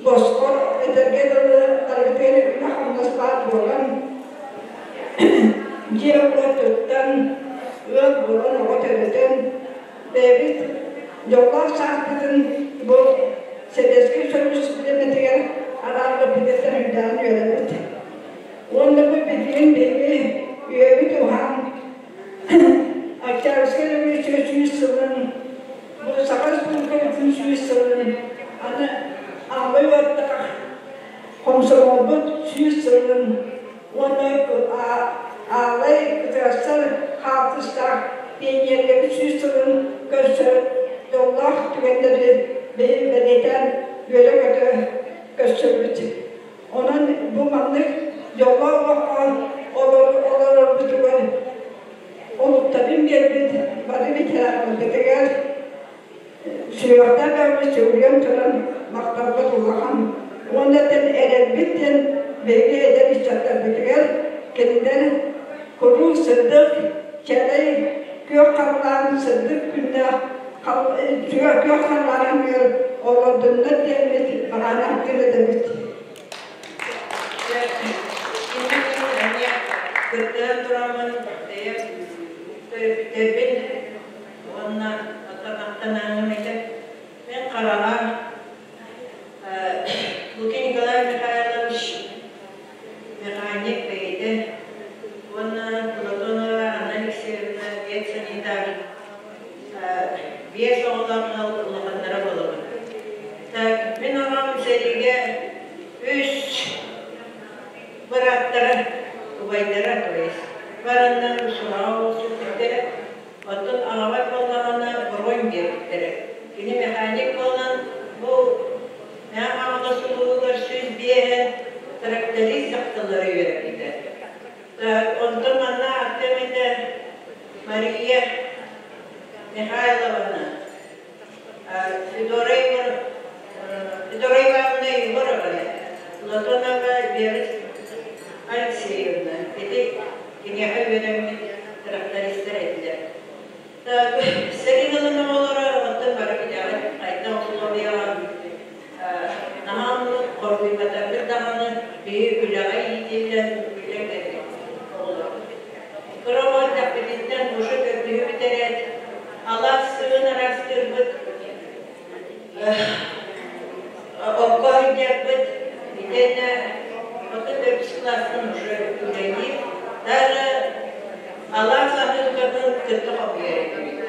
босхо этэргэ дылы барыбытыгар үлэ-хамнас баар буолан, дьиэ-уот туттан, ыал буолан оҕо төрөтөн, бэйэбит дьоллоох сааспытын бу Сэбиэскэй Союз систиэмэтигэр араарбыппытыттан үрдээн үөрэбит. Уонна бу билигин биһиги үйэбит уһаан Октябрьскай революция 100 сылын, бу Саха Республикатын 100 сылын, аны Аммай уоттаах Комсомолбут 100 сылын уонна аалай кытыастар хаалтыстаах пионерияны 100 сылын көрсөр дьоллоох түгэннэри бэлиэтээн үөрэ-көтө көрсөрбүт. Онон бу маннык дьоллоох олоххо олорорбутугар олуктарын биэрбит бары ветераннарбытыгар сүһүөхтээх бэйэбит сүгүрүйэн туран махталбыт улахан. Уонна эрэлбит диэн биһиги эдэр ыччаттарбытыгар кинилэр куруук сырдык, чэлэй, күөх халлаан сырдык күннээх күөх халлаан анныгар олордуннар диэммит баҕанаахтыыр этэбит. Кыттыһан тураммын бэйэм төрөппүттэрбин уонна оттон этэ. Мен хараҕа Лукин Николай Михайлович механик бэйэтэ уонна Платонова Анна Алексеевна ветсанитар биэс оҕолоох ыал улаханнара буолабын. Так, мин оҕом сэриигэ үс бырааттара, убайдара, то есть бараннар сураҕа олорсубуттара. Оттон аҕабар буоллаҕына бронь диэбиттэрэ. Кини механик буолан бу Мэҥэ Хаҥалас улууһугар 105 тракторист дьахталлары үөрэппитэ. Онтон манна аттым этэ Мария Михайловна, Федора, Федора Ивановна Егорова, Платонова Вера Алексеевна. Ити киниэхэ үөрэммит трактористар этилэр. Сэрии сылын оҕолоро оттон бары билэҕит хайдах условияҕа наһаа хоргуйбатарбыт даҕаны биһи үлэҕэ иитиллэн үлэ кэлбит оҕолор. Кыра оҕо эрдэхпититтэн уже төрдүһү бүтэрээт алаас сыгын араастыырбыт, окко сылдьарбыт, итиэннэ отут төрдүс кылаастан уже үлэлиир. Даже алаас аһыылгатын кытта хомуйар этибит.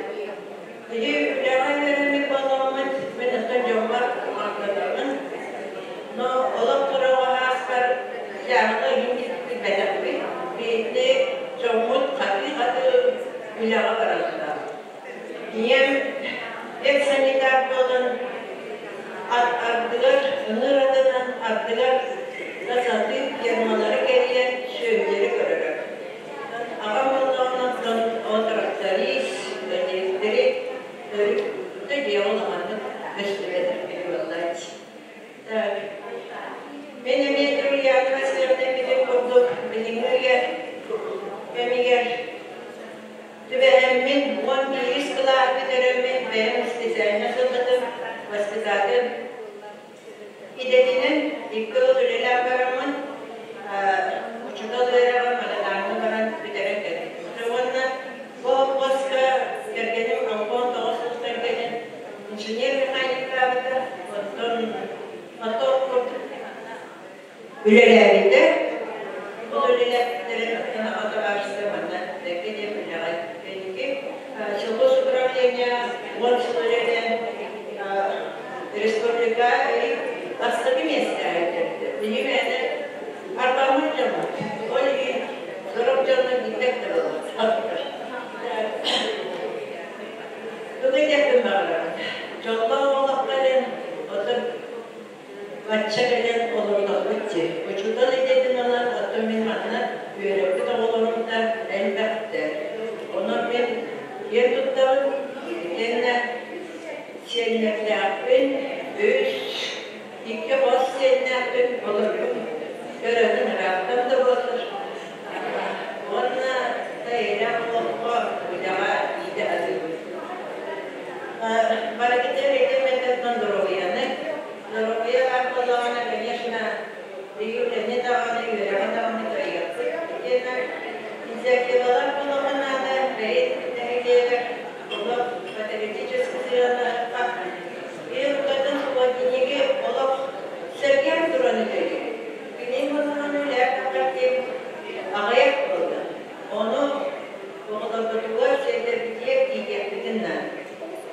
Биһи үлэҕэ үөрэммит буоламмыт, мин оттон дьоммор махтанабын. Но олох кыра ааспар дьааһыла иһин билбэтэхпит. Биһиги дьоммут хатыы-хатыы үлэҕэ бараллар. Ийэм экс-санитар буолан ардыгар ыҥыр атынан, ардыгар да сатыы фермалары кэрийэн сүөһүлэри көрөрө. Аҕам буоллаҕына ол тракторист, электрик, өрүттэ дьиэҕэ улаханнык көстүбэт киһи буоллааччы. Так. Мин эмиэ Ульяна Васильевна эппитин курдук билиҥҥи үйэ кэмигэр Түбэһэммин 11 кылааһы бүтэрэммин бэйэм специальность ылбытым, воспитатель идэтинэн икки сыл үлэлээн бараммын учуутал үөрэҕин Магадаҥҥа баран бүтэрэн кэлбитим. Уонна бу холкуоска кэргэним Антон тоҕус сылтан кэлэн инженер-механиктаабыта, оттон мотор курдук Үлэлээбитэ. Ол үлэлээбиттэрин оттон аҕа табаарыста манна бэркэ диэн үлэҕэ кэнники сельхозуправление 10 сыл үлэлээн республика бастакы миэстэҕэ кэлбитэ. Биһиги бэйэтэ арбаммыт дьоммут. Ол иһин сорох дьонно билбэт да буоллахтар. Тугу этиэхпин баҕарабын. Дьоллоох олоххо диэн оттон Бачча кэлэн олордохпут дии. Учуутал идэтин ылан, оттон мин манна үөрэппит оҕолорум да элбэхтэр. Онон мин киэн туттабын, итиэннэ сиэннэрдээхпин, үс, икки хос сиэннээхпин, олорбун көрөбүн ыраахтан да буоллар. Уонна эйэлээх олоххо үлэҕэ иитэ сатыыбын. Барыгытыгар этим этэн доруобуйаны. Доруобуйа баар буоллаҕына, конечно, биһиги үлэни даҕаны, үөрэҕи даҕаны кыайыахпыт. Итиэннэ инициативалар буолуохха наада, бэйэ нэһилиэгэр олох патриотическай сыһыаннаһыахха. Биир букатын субботнигы олох сэргээн туран үлэлиир. Кини буоллаҕына үлэҕэ таххар диэн аҕыйах буолла. Ону оҕолорбутугар, сиэннэрбитигэр иитиэхпитин наада.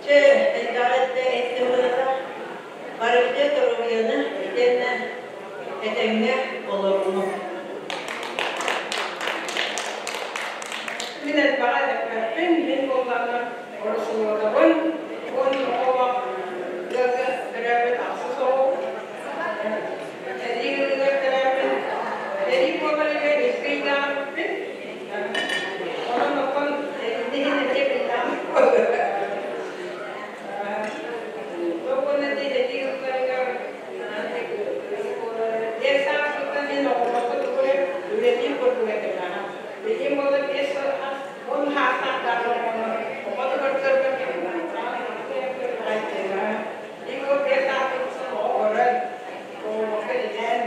Чэ, элбэҕи эттим быһата. Барыгытыгар доруобуйаны итиэннэ Этэҥҥэ олорууну. Мин элбэҕи эппэппин, мин буоллаҕына Оросулуодабын, уон оҕолоох ыалга төрөөбүт ахсыс оҕо. Сэрии ыалыгар төрөөбүт, сэрии буоларыгар икки ыйдаах эбиппин. Онон оттон иһин эмиэ биллэҕим. Уонна сэрии ыалларыгар Биэс сааспыттан мин оҕолорго тугу эрэ үлэлиир курдук этим. Билигин буолла 50 саастаах оҕо көрдөрбөт 5 сааспыттан оҕо көрөн, оҕолорго үлэлээн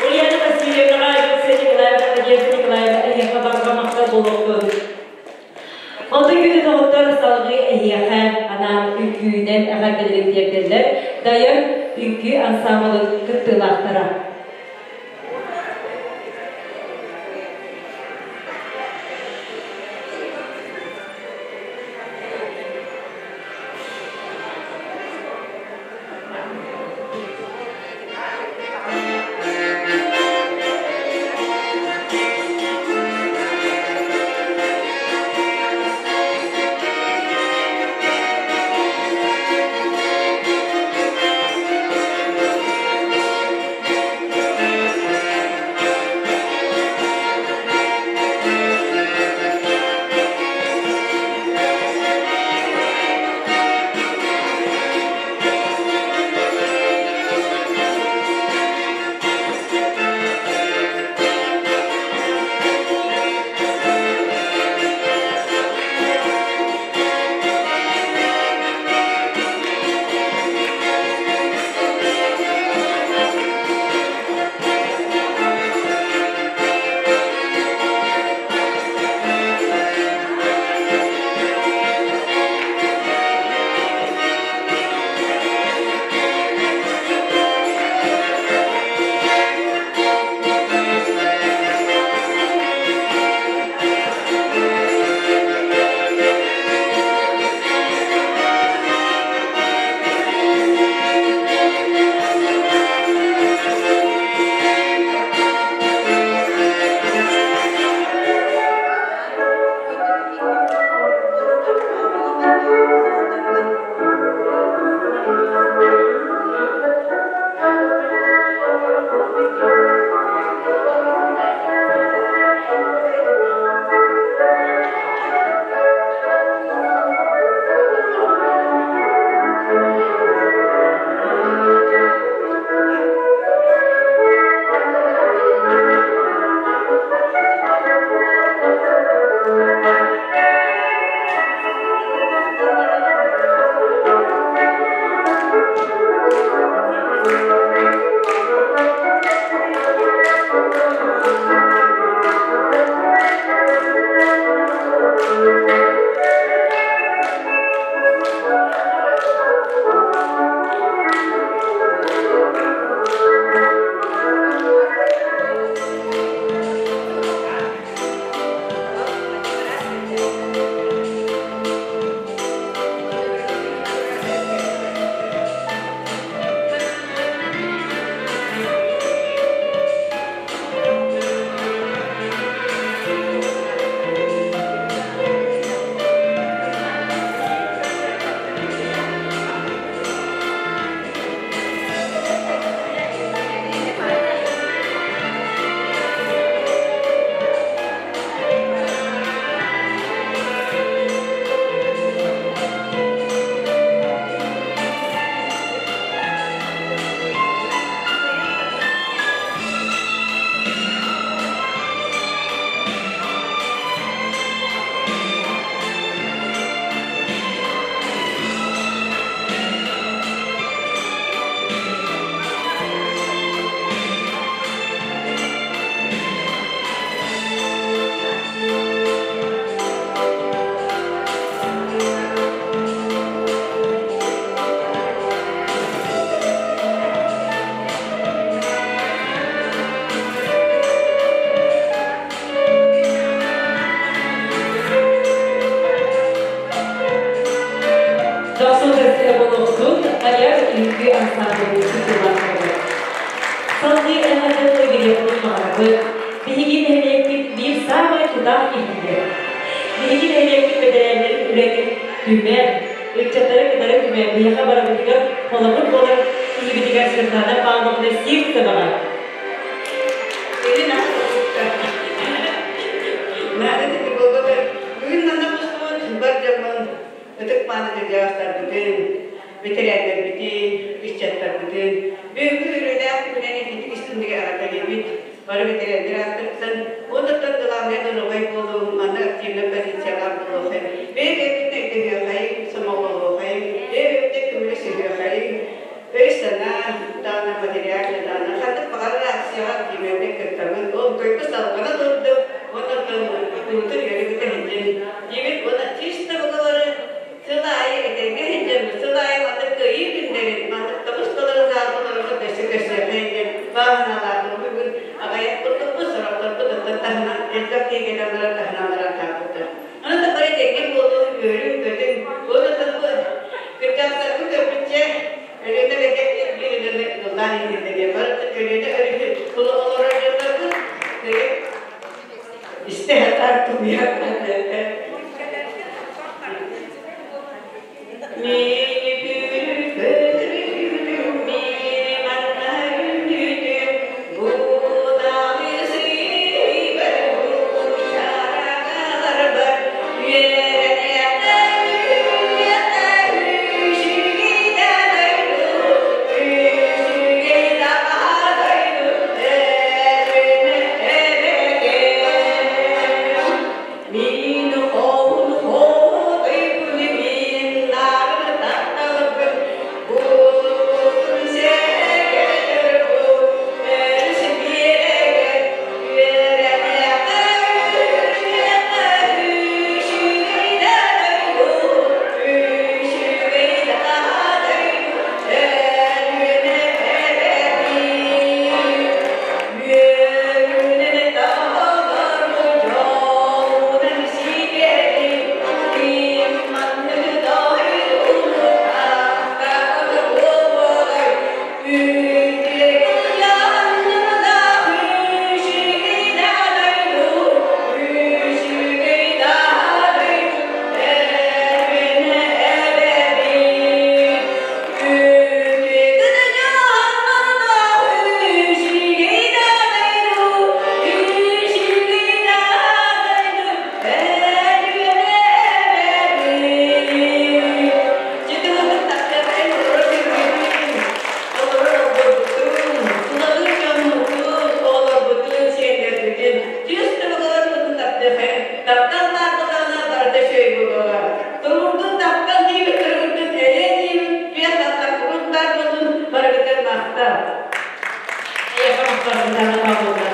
Ульяна Васильевнаҕа, Люция Николаевна, Надежда Николаевна эһиэхэ барҕа махтал буолуохтун. Онтон күндү доҕоттор салгыы эһиэхэ анаан үҥкүүнэн эҕэрдэлэрин тиэрдэллэр Дайар үҥкүү ансаамбылын кыттыылаахтара. Александрович тыллаахтарыгар. Салгыы эҕэрдэ тылгыйыахпын баҕарабыт. Биһиги нэһилиэкпит биир саамай тутаах киһитэ. Биһиги нэһилиэкпит бэтэрээннэрин үлэтин түмэр, ыччаттары кытары түмэр, биһиэхэ барыбытыгар холобур буолар киһибитигэр Светлана Павловна Сивцеваҕа. Ирина Наада буолбатар. Бүгүн манна мустубут бар дьоммун ытык мааны кырдьаҕастарбытын, бэтэрээннэрбитин, ыччаттарбытын бүгүҥҥү үөрүүлээх күнүнэн итинник истиҥник эҕэрдэлиибит. Бары бэтэрээннэр ааттарыттан уоннаттан главнай доруобай буолуу, манна активнай позициялаах буолуоххайын, бэйэ-бэйэбитин өйдөһүөххэйиҥ, сомоҕолоһуоххайыҥ, бэйэ-бэйэбитин көмөлөсүһүөххэйиҥ, өй-санаа даҕаны, материальнай даҕаны ханнык баҕарар акцияҕа активнайдык кыттабыт. Ол дойду салҕана турдун уонна куруутун үөрэ-көтө сылдьын диибит уонна чисто быгалары сыл аайы этэҥҥэ сылдьаммыт, сыл аайы маннык кыайыы күннэрин, маннык тоҕус толору залга олорорбут өссө көрсүөххэ диэн баҕа бүгүн аҕыйах курдукпут, сорохторбут оттон таһынан элбэх киһи кэлэн баран таһынан баран хаалбыттар. Аны да бары этэҥҥэ буолуҥ, үөрүҥ-көтүҥ, уонна бу кырдьаҕастарбыт көрбүччэ Өлүөнэ бэкэттик биир өлүөнэ ыллаан иһитиннэриэ. Бары Өлүөнэ өрүһү тула олорор дьоннорбут истэ сатаан тумуйа Мини күрү мини манна үндүтүм Будалы сыйбар бу Мин хоһун хоһуйбун мин нарын тапталбын булутун сэгэтэр бу өрүс биэрэгэр Таптал баарталаана барыта үчүгэй буолуоҕа. Турурдун таптал диибит, турурдун эйэ диибит, түөх аттар куруттар буолун, барыгытын махтал. Эйиэхэ махтал, Светлана Павловна.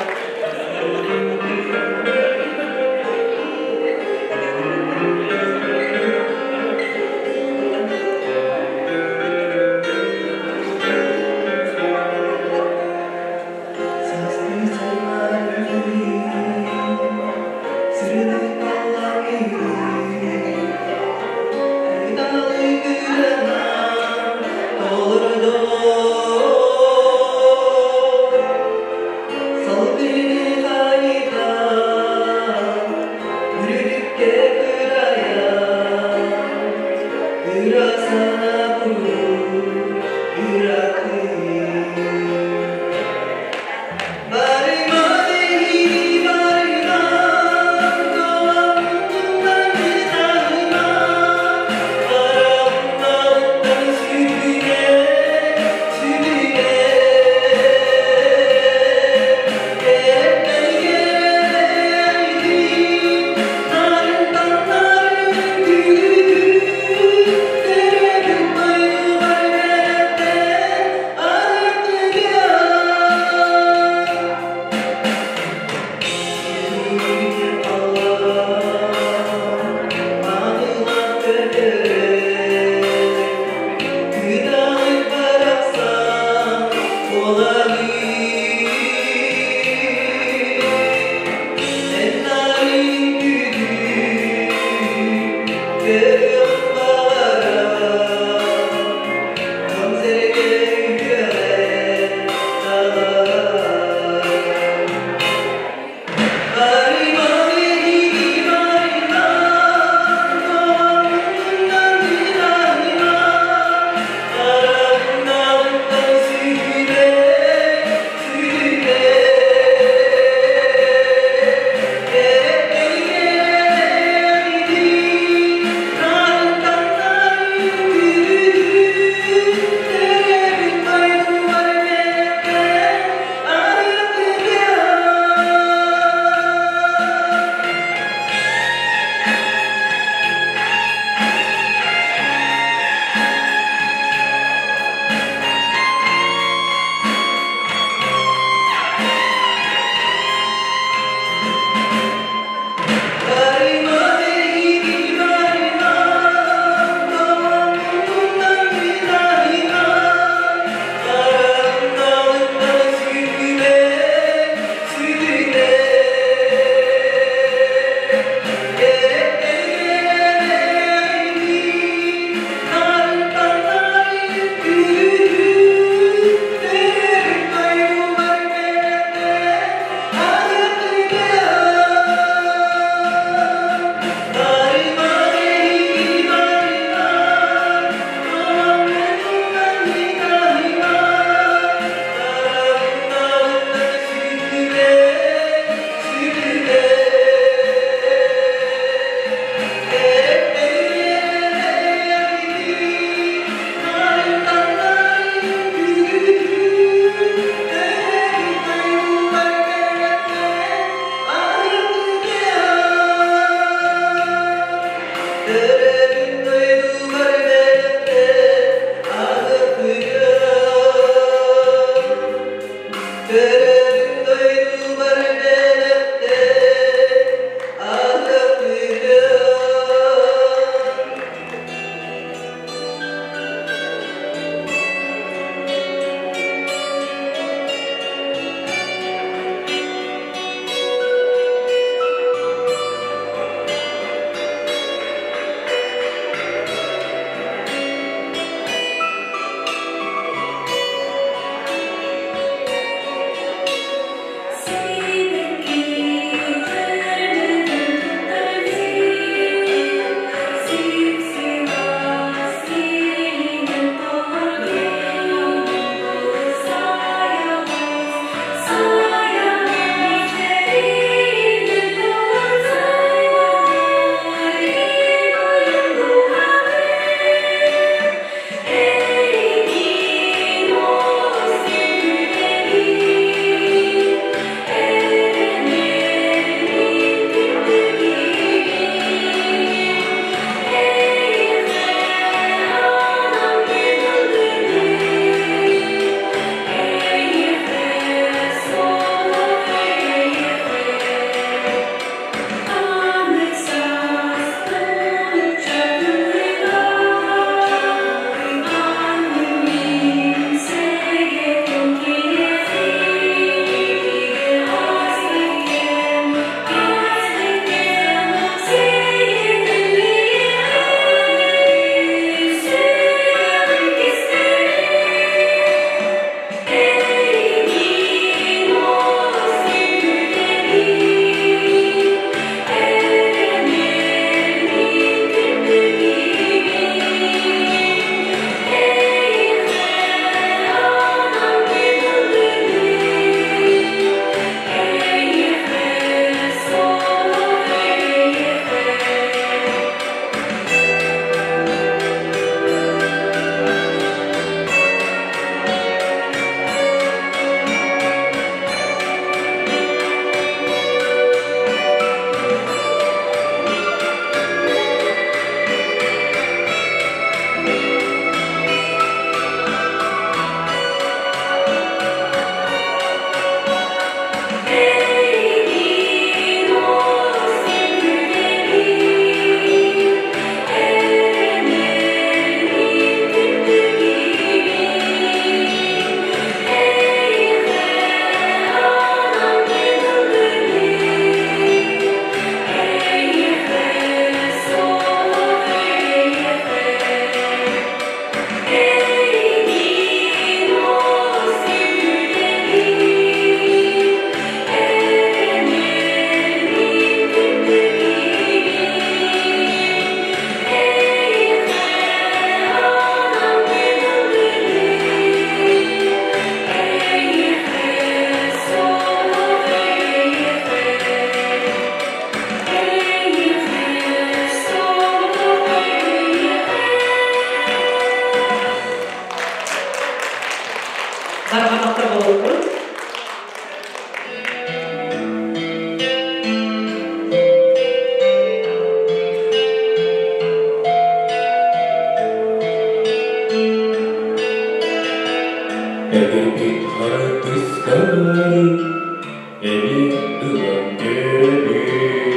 Эби ылан көрөбүн,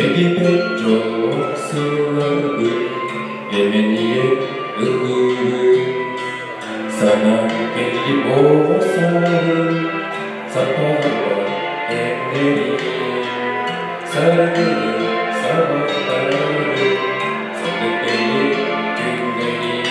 Эгибэт дьоллоох сылларбын Эмэнийэ ыллыыбын. Санаан кэллим оҕо сааһым, Саппаҕырбат кэмнэрим. Саргылы сабахтарым, Сырдык бэлиэ күннэрим.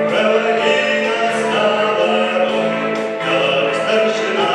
Проводи нас на ворот, старшина.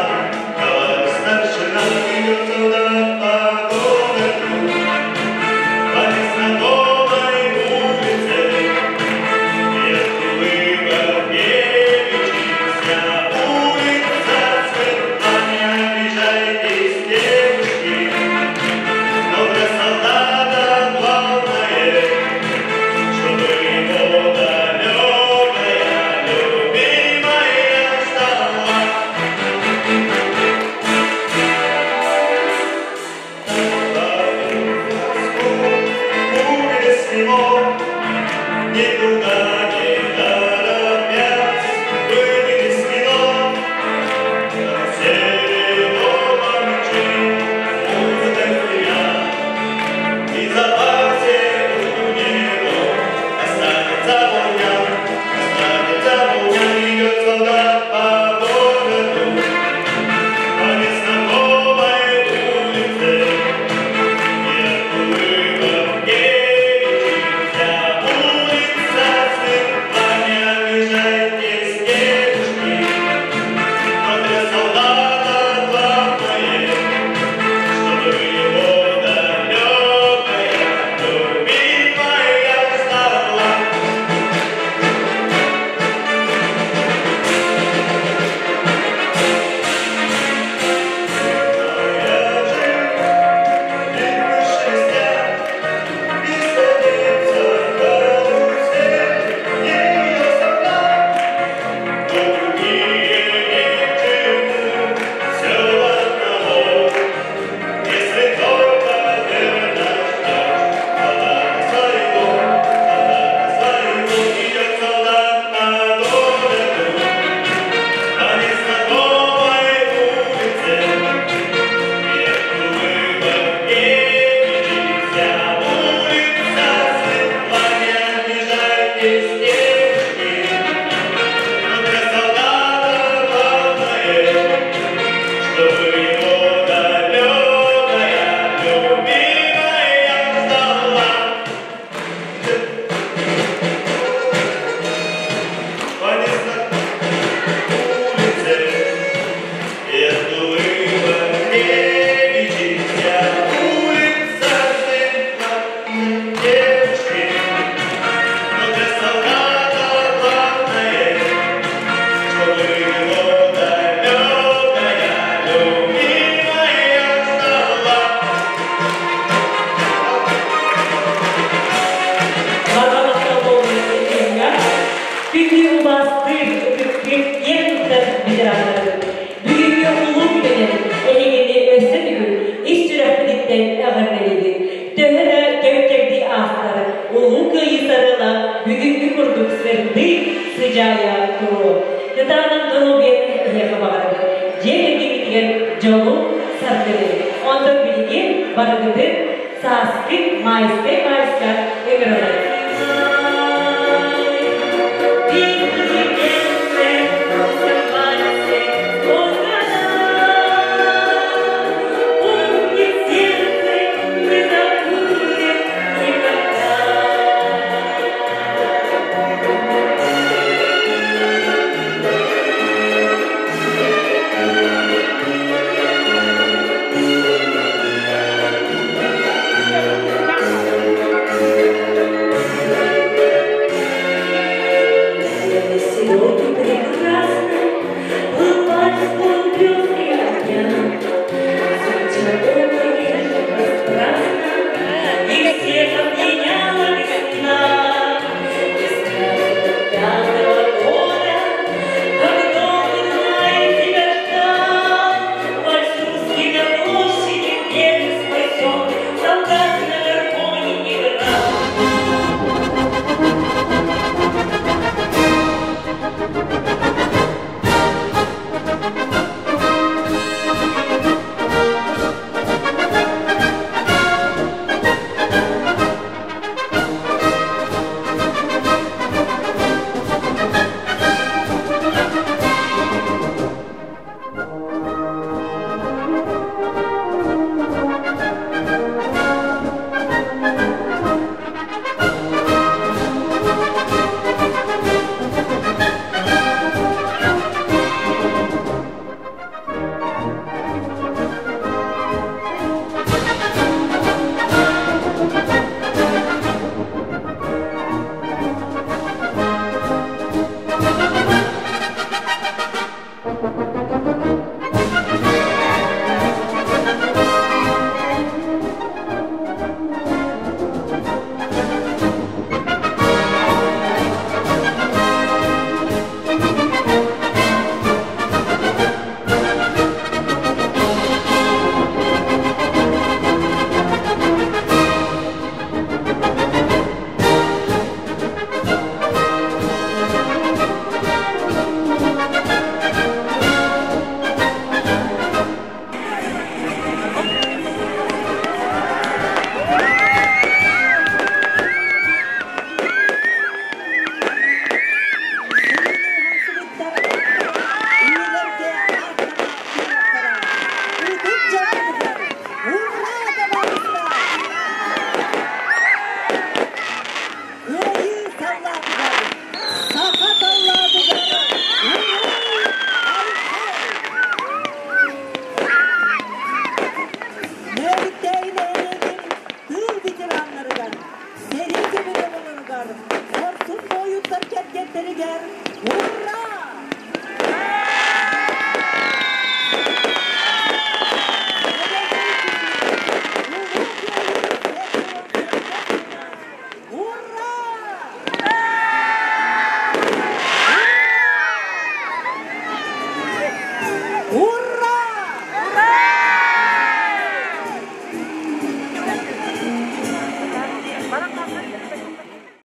ис-иһиттэн эҕэрдэлиибит. Төһө да кэм-кэрдии аастар, Улуу Кыайыы сарыала бүгүҥҥү курдук сырдыы, сыдьаайа туруо. Кытаанах доруобуйаны эһиэхэ баҕарабыт. Дьиэ кэргэҥҥитигэр дьолу, саргыны. Онтон билигин барыгытын сааскы майскай майска ыҥырабыт.